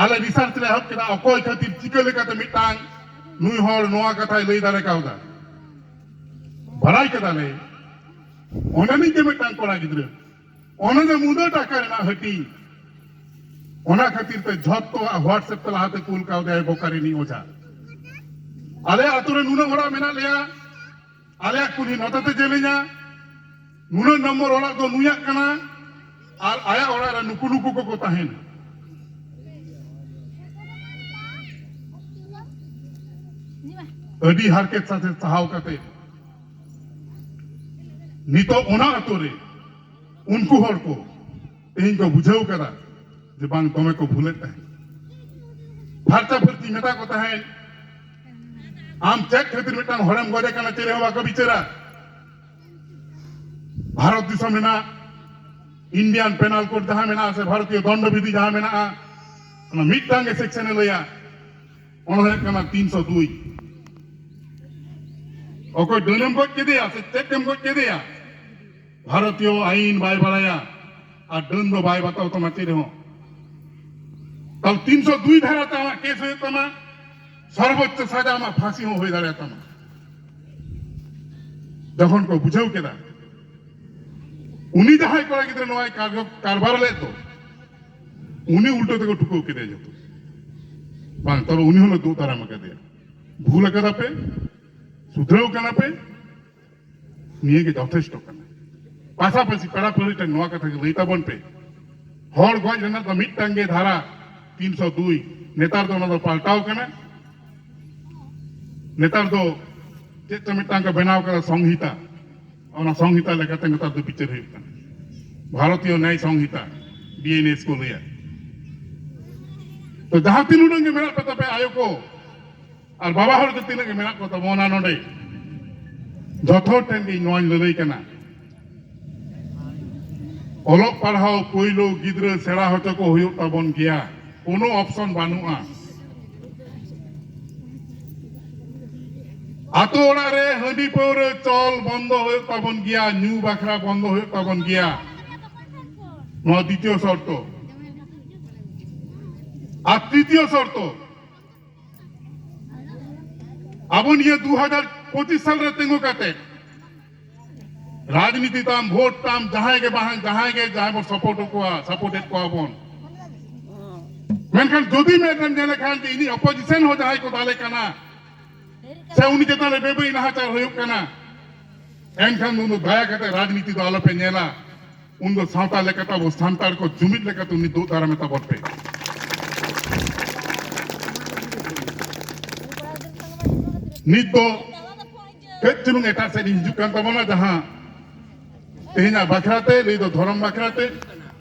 ᱟᱞᱮ ᱨᱤᱥᱟᱨᱪ ᱞᱮ ᱮᱦᱚᱵ ᱠᱮᱫᱟ, ᱚᱠᱚᱭ ᱠᱷᱟᱹᱛᱤᱨ ᱪᱤᱠᱟᱹ ᱞᱮᱠᱟᱛᱮ ᱢᱤᱫᱴᱟᱝ ᱱᱩᱭ ᱦᱚᱲ ᱱᱚᱣᱟ ᱠᱟᱛᱷᱟᱭ ᱞᱟᱹᱭ ᱫᱟᱲᱮ ᱠᱟᱣᱫᱟ᱾ ᱵᱟᱲᱟᱭ ᱠᱮᱫᱟᱞᱮ, ᱚᱸᱰᱮᱱᱤᱡ ᱜᱮ ᱢᱤᱫᱴᱟᱝ ᱠᱚᱲᱟ ᱜᱤᱫᱽᱨᱟᱹ, ᱚᱱᱮ ᱡᱮ ᱢᱩᱫᱟᱹ ᱴᱟᱠᱟ ᱨᱮᱱᱟᱜ ᱦᱟᱹᱴᱤᱧ, ᱚᱱᱟ ᱠᱷᱟᱹᱛᱤᱨ ᱛᱮ ᱡᱷᱚᱛᱚᱣᱟᱜ WhatsApp ᱛᱮ ᱞᱟᱦᱟᱛᱮ ᱠᱩᱞ ᱠᱟᱣᱫᱟᱭ ᱵᱳᱠᱟᱨ ᱨᱤᱱᱤᱡ ᱚᱡᱷᱟ᱾ ᱟᱞᱮ ᱟᱛᱳ ᱨᱮ ᱱᱩᱱᱟᱹᱜ ᱚᱲᱟᱜ ᱢᱮᱱᱟᱜ ᱞᱮᱭᱟ, ᱟᱞᱮᱭᱟᱜ ᱠᱩᱞᱦᱤ ᱱᱚᱛᱮ ᱛᱮ ᱡᱮᱞᱮᱧᱟ, ᱱᱩᱱᱟᱹᱜ ᱱᱚᱢᱵᱚᱨ ᱚᱲᱟᱜ ᱫᱚ ᱱᱩᱭᱟᱜ ᱠᱟᱱᱟ, ᱟᱨ ᱟᱭᱟᱜ ᱚᱲᱟᱜ ᱨᱮ ᱱᱩᱠᱩ ᱱᱩᱠᱩ ᱠᱚᱠᱚ ᱛᱟᱦᱮᱱᱟ᱾ ᱟᱹᱰᱤ ᱦᱟᱨᱠᱮᱛ ᱥᱟᱥᱮᱛ ᱥᱟᱦᱟᱣ ᱠᱟᱛᱮ ᱱᱤᱛᱚᱜ ᱚᱱᱟ ᱟᱛᱳ ᱨᱮ ᱩᱱᱠᱩ ᱦᱚᱲ ᱠᱚ ᱛᱮᱦᱮᱧ ᱠᱚ ᱵᱩᱡᱷᱟᱹᱣ ᱠᱟᱫᱟ ᱡᱮ ᱵᱟᱝ, ᱫᱚᱢᱮ ᱠᱚ ᱵᱷᱩᱞᱮᱫ ᱛᱟᱦᱮᱸᱫ᱾ ᱯᱷᱟᱨᱪᱟ ᱯᱷᱟᱹᱨᱪᱤ ᱢᱮᱛᱟ ᱠᱚ ᱛᱟᱦᱮᱸᱫ, ᱟᱢ ᱪᱮᱫ ᱠᱷᱟᱹᱛᱤᱨ ᱢᱤᱫᱴᱟᱝ ᱦᱚᱲᱮᱢ ᱜᱚᱡᱮ ᱠᱟᱱᱟ, ᱪᱮᱫ ᱦᱚᱸ ᱵᱟᱠᱚ ᱵᱤᱪᱟᱹᱨᱟ᱾ ᱵᱷᱟᱨᱚᱛ ᱫᱤᱥᱚᱢ ᱨᱮᱱᱟᱜ ᱤᱱᱰᱤᱭᱟᱱ ᱯᱮᱱᱟᱞ ᱠᱳᱰ ᱡᱟᱦᱟᱸ ᱢᱮᱱᱟᱜᱼᱟ ᱥᱮ ᱵᱷᱟᱨᱚᱛᱤᱭᱚ ᱫᱚᱱᱰᱚ ᱵᱤᱫᱷᱤ ᱡᱟᱦᱟᱸ ᱢᱮᱱᱟᱜᱼᱟ, ᱚᱱᱟ ᱢᱤᱫᱴᱟᱝ ᱜᱮ ᱥᱮᱠᱥᱚᱱ ᱮ ᱞᱟᱹᱭᱟ, ᱚᱱᱟ ᱦᱩᱭᱩᱜ ᱠᱟᱱᱟ ᱛᱤᱱᱥᱚ ᱫᱩᱭ᱾ ᱚᱠᱚᱭ ᱰᱟᱹᱱᱮᱢ ᱜᱚᱡ ᱠᱮᱫᱮᱭᱟ ᱥᱮ ᱪᱮᱫ ᱮᱢ ᱜᱚᱡ ᱠᱮᱫᱮᱭᱟ, ᱵᱷᱟᱨᱚᱛᱤᱭᱚ ᱟᱭᱤᱱ ᱵᱟᱭ ᱵᱟᱲᱟᱭᱟ ᱟᱨ ᱰᱟᱹᱱ ᱫᱚ ᱵᱟᱭ ᱵᱟᱛᱟᱣ ᱛᱟᱢᱟ ᱪᱮᱫ ᱨᱮᱦᱚᱸ᱾ ᱛᱟᱦᱞᱮ ᱛᱤᱱᱥᱚ ᱫᱩᱭ ᱫᱷᱟᱨᱟ ᱛᱮ ᱟᱢᱟᱜ ᱠᱮᱥ ᱦᱩᱭᱩᱜ ᱛᱟᱢᱟ, ᱥᱚᱨᱵᱚᱪᱪᱚ ᱥᱟᱡᱟ ᱟᱢᱟᱜ ᱯᱷᱟᱸᱥᱤ ᱦᱚᱸ ᱦᱩᱭ ᱫᱟᱲᱮᱭᱟᱜ ᱛᱟᱢᱟ᱾ ᱡᱚᱠᱷᱚᱱ ᱠᱚ ᱵᱩᱡᱷᱟᱹᱣ ᱠᱮᱫᱟ, ᱩᱱᱤ ᱡᱟᱦᱟᱸᱭ ᱠᱚᱲᱟ ᱜᱤᱫᱽᱨᱟᱹ ᱱᱚᱣᱟᱭ ᱠᱟᱨ-, ᱠᱟᱨᱵᱟᱨ ᱞᱮᱫ ᱫᱚ, ᱩᱱᱤ ᱩᱞᱴᱟᱹ ᱛᱮᱠᱚ ᱴᱷᱩᱠᱟᱹᱣ ᱠᱮᱫᱮᱭᱟ ᱡᱚᱛᱚ᱾ ᱵᱟᱝ, ᱛᱚᱵᱮ ᱩᱱᱤ ᱦᱚᱸᱞᱮ ᱫᱩᱜ ᱫᱟᱨᱟᱢ ᱟᱠᱟᱫᱮᱭᱟ᱾ ᱵᱷᱩᱞ ᱟᱠᱟᱫᱟ ᱯᱮ, ᱥᱩᱫᱷᱨᱟᱹᱣ ᱠᱟᱱᱟ ᱯᱮ, ᱱᱤᱭᱟᱹ ᱜᱮ ᱡᱚᱛᱷᱮᱥᱴᱚ ᱠᱟᱱᱟ᱾ ᱯᱟᱥᱟᱯᱟᱥᱤ ᱯᱮᱲᱟ ᱯᱟᱹᱲᱦᱟᱹ ᱴᱷᱮᱱ ᱱᱚᱣᱟ ᱠᱟᱛᱷᱟ ᱜᱮ ᱞᱟᱹᱭ ᱛᱟᱵᱚᱱ ᱯᱮ, ᱦᱚᱲ ᱜᱚᱡ ᱨᱮᱱᱟᱜ ᱫᱚ ᱢᱤᱫᱴᱟᱝ ᱜᱮ ᱫᱷᱟᱨᱟ ᱛᱤᱱᱥᱚ ᱫᱩᱭ, ᱱᱮᱛᱟᱨ ᱫᱚ ᱚᱱᱟ ᱫᱚ ᱯᱟᱞᱴᱟᱣ ᱠᱟᱱᱟ᱾ ᱱᱮᱛᱟᱨ ᱫᱚ ᱪᱮᱫ ᱪᱚ ᱢᱤᱫᱴᱟᱝ ᱠᱚ ᱵᱮᱱᱟᱣ ᱠᱟᱫᱟ ᱥᱚᱝᱦᱤᱛᱟ, ᱚᱱᱟ ᱥᱚᱝᱦᱤᱛᱟ ᱞᱮᱠᱟᱛᱮ ᱱᱮᱛᱟᱨ ᱫᱚ ᱵᱤᱪᱟᱹᱨ ᱦᱩᱭᱩᱜ ᱠᱟᱱᱟ᱾ ᱵᱷᱟᱨᱚᱛᱤᱭᱚ ᱱᱭᱟᱭ ᱥᱚᱝᱦᱤᱛᱟ, ᱵᱤ ᱮᱱ ᱮᱥ ᱠᱚ ᱞᱟᱹᱭᱟ᱾ ᱛᱚ ᱡᱟᱦᱟᱸ ᱛᱤᱱ ᱩᱰᱟᱹᱝ ᱜᱮ ᱢᱮᱱᱟᱜ ᱯᱮ ᱛᱟᱯᱮ ᱟᱭᱳ ᱠᱚ ᱟᱨ ᱵᱟᱵᱟ ᱦᱚᱲ ᱠᱚ ᱛᱤᱱᱟᱹᱜ ᱜᱮ ᱢᱮᱱᱟᱜ ᱠᱚ ᱛᱟᱵᱚᱱᱟ ᱱᱚᱰᱮ, ᱡᱚᱛᱚ ᱴᱷᱮᱱ ᱜᱮ ᱱᱚᱣᱟᱧ ᱞᱟᱹᱞᱟᱹᱭ ᱠᱟᱱᱟ, ᱚᱞᱚᱜ ᱯᱟᱲᱦᱟᱣ ᱯᱳᱭᱞᱳ ᱜᱤᱫᱽᱨᱟᱹ ᱥᱮᱬᱟ ᱦᱚᱪᱚ ᱠᱚ ᱦᱩᱭᱩᱜ ᱛᱟᱵᱚᱱ ᱜᱮᱭᱟ, ᱠᱳᱱᱳ ᱚᱯᱥᱚᱱ ᱵᱟᱹᱱᱩᱜᱼᱟ᱾ ᱟᱛᱳ ᱚᱲᱟᱜ ᱨᱮ ᱦᱟᱺᱰᱤ ᱯᱟᱹᱣᱨᱟᱹ ᱪᱚᱞ ᱵᱚᱱᱫᱚ ᱦᱩᱭᱩᱜ ᱛᱟᱵᱚᱱ ᱜᱮᱭᱟ, ᱧᱩ ᱵᱟᱠᱷᱨᱟ ᱵᱚᱱᱫᱚ ᱦᱩᱭᱩᱜ ᱛᱟᱵᱚᱱ ᱜᱮᱭᱟ᱾ ᱱᱚᱣᱟ ᱫᱤᱛᱤᱭᱚ ᱥᱚᱨᱛᱚ᱾ ᱟᱨ ᱛᱨᱤᱛᱤᱭᱚ ᱥᱚᱨᱛᱚ, ᱟᱵᱚ ᱱᱤᱭᱟᱹ ᱫᱩ ᱦᱟᱡᱟᱨ ᱯᱚᱸᱪᱤᱥ ᱥᱟᱞ ᱨᱮ ᱛᱤᱸᱜᱩ ᱠᱟᱛᱮ ᱨᱟᱡᱽᱱᱤᱛᱤ ᱛᱟᱢ, ᱵᱷᱳᱴ ᱛᱟᱢ, ᱡᱟᱦᱟᱸᱭ ᱜᱮ ᱵᱟᱝ, ᱡᱟᱦᱟᱸᱭ ᱜᱮ, ᱡᱟᱦᱟᱸᱭ ᱵᱚᱱ ᱥᱟᱯᱳᱨᱴ ᱠᱚᱣᱟ, ᱥᱟᱯᱳᱨᱴ ᱮᱫ ᱠᱚᱣᱟ ᱵᱚᱱ, ᱢᱮᱱᱠᱷᱟᱱ ᱡᱩᱫᱤ ᱢᱮᱫ ᱨᱮᱢ ᱧᱮᱞ ᱞᱮᱠᱷᱟᱱ ᱡᱮ ᱤᱱᱤ ᱚᱯᱳᱡᱤᱥᱚᱱ ᱦᱚᱸ ᱡᱟᱦᱟᱸᱭ ᱠᱚ ᱫᱟᱞᱮ ᱠᱟᱱᱟ ᱥᱮ ᱩᱱᱤ ᱪᱮᱛᱟᱱ ᱨᱮ ᱵᱮᱵᱟᱹᱲᱤᱡ ᱱᱟᱦᱟᱪᱟᱨ ᱦᱩᱭᱩᱜ ᱠᱟᱱᱟ, ᱮᱱᱠᱷᱟᱱ ᱩᱱ ᱫᱚ ᱫᱟᱭᱟ ᱠᱟᱛᱮ ᱨᱟᱡᱽᱱᱤᱛᱤ ᱫᱚ ᱟᱞᱚᱯᱮ ᱧᱮᱞᱟ᱾ ᱩᱱ ᱫᱚ ᱥᱟᱶᱛᱟ ᱞᱮᱠᱟᱛᱮ ᱟᱵᱚ ᱥᱟᱱᱛᱟᱲ ᱠᱚ ᱡᱩᱢᱤᱫ ᱞᱮᱠᱟᱛᱮ ᱩᱱᱤ ᱫᱩᱜ ᱫᱟᱨᱟᱢᱮ ᱛᱟᱵᱚᱱ ᱯᱮ᱾ ᱱᱤᱛ ᱫᱚ ᱠᱟᱹᱡ ᱪᱩᱞᱩᱝ ᱮᱴᱟᱜ ᱥᱮᱫ ᱤᱧ ᱦᱤᱡᱩᱜ ᱠᱟᱱ ᱛᱟᱵᱚᱱᱟ, ᱡᱟᱦᱟᱸ ᱛᱮᱦᱮᱧᱟᱜ ᱵᱟᱠᱷᱨᱟ ᱛᱮ ᱞᱟᱹᱭ ᱫᱚ ᱫᱷᱚᱨᱚᱢ ᱵᱟᱠᱷᱨᱟ ᱛᱮ,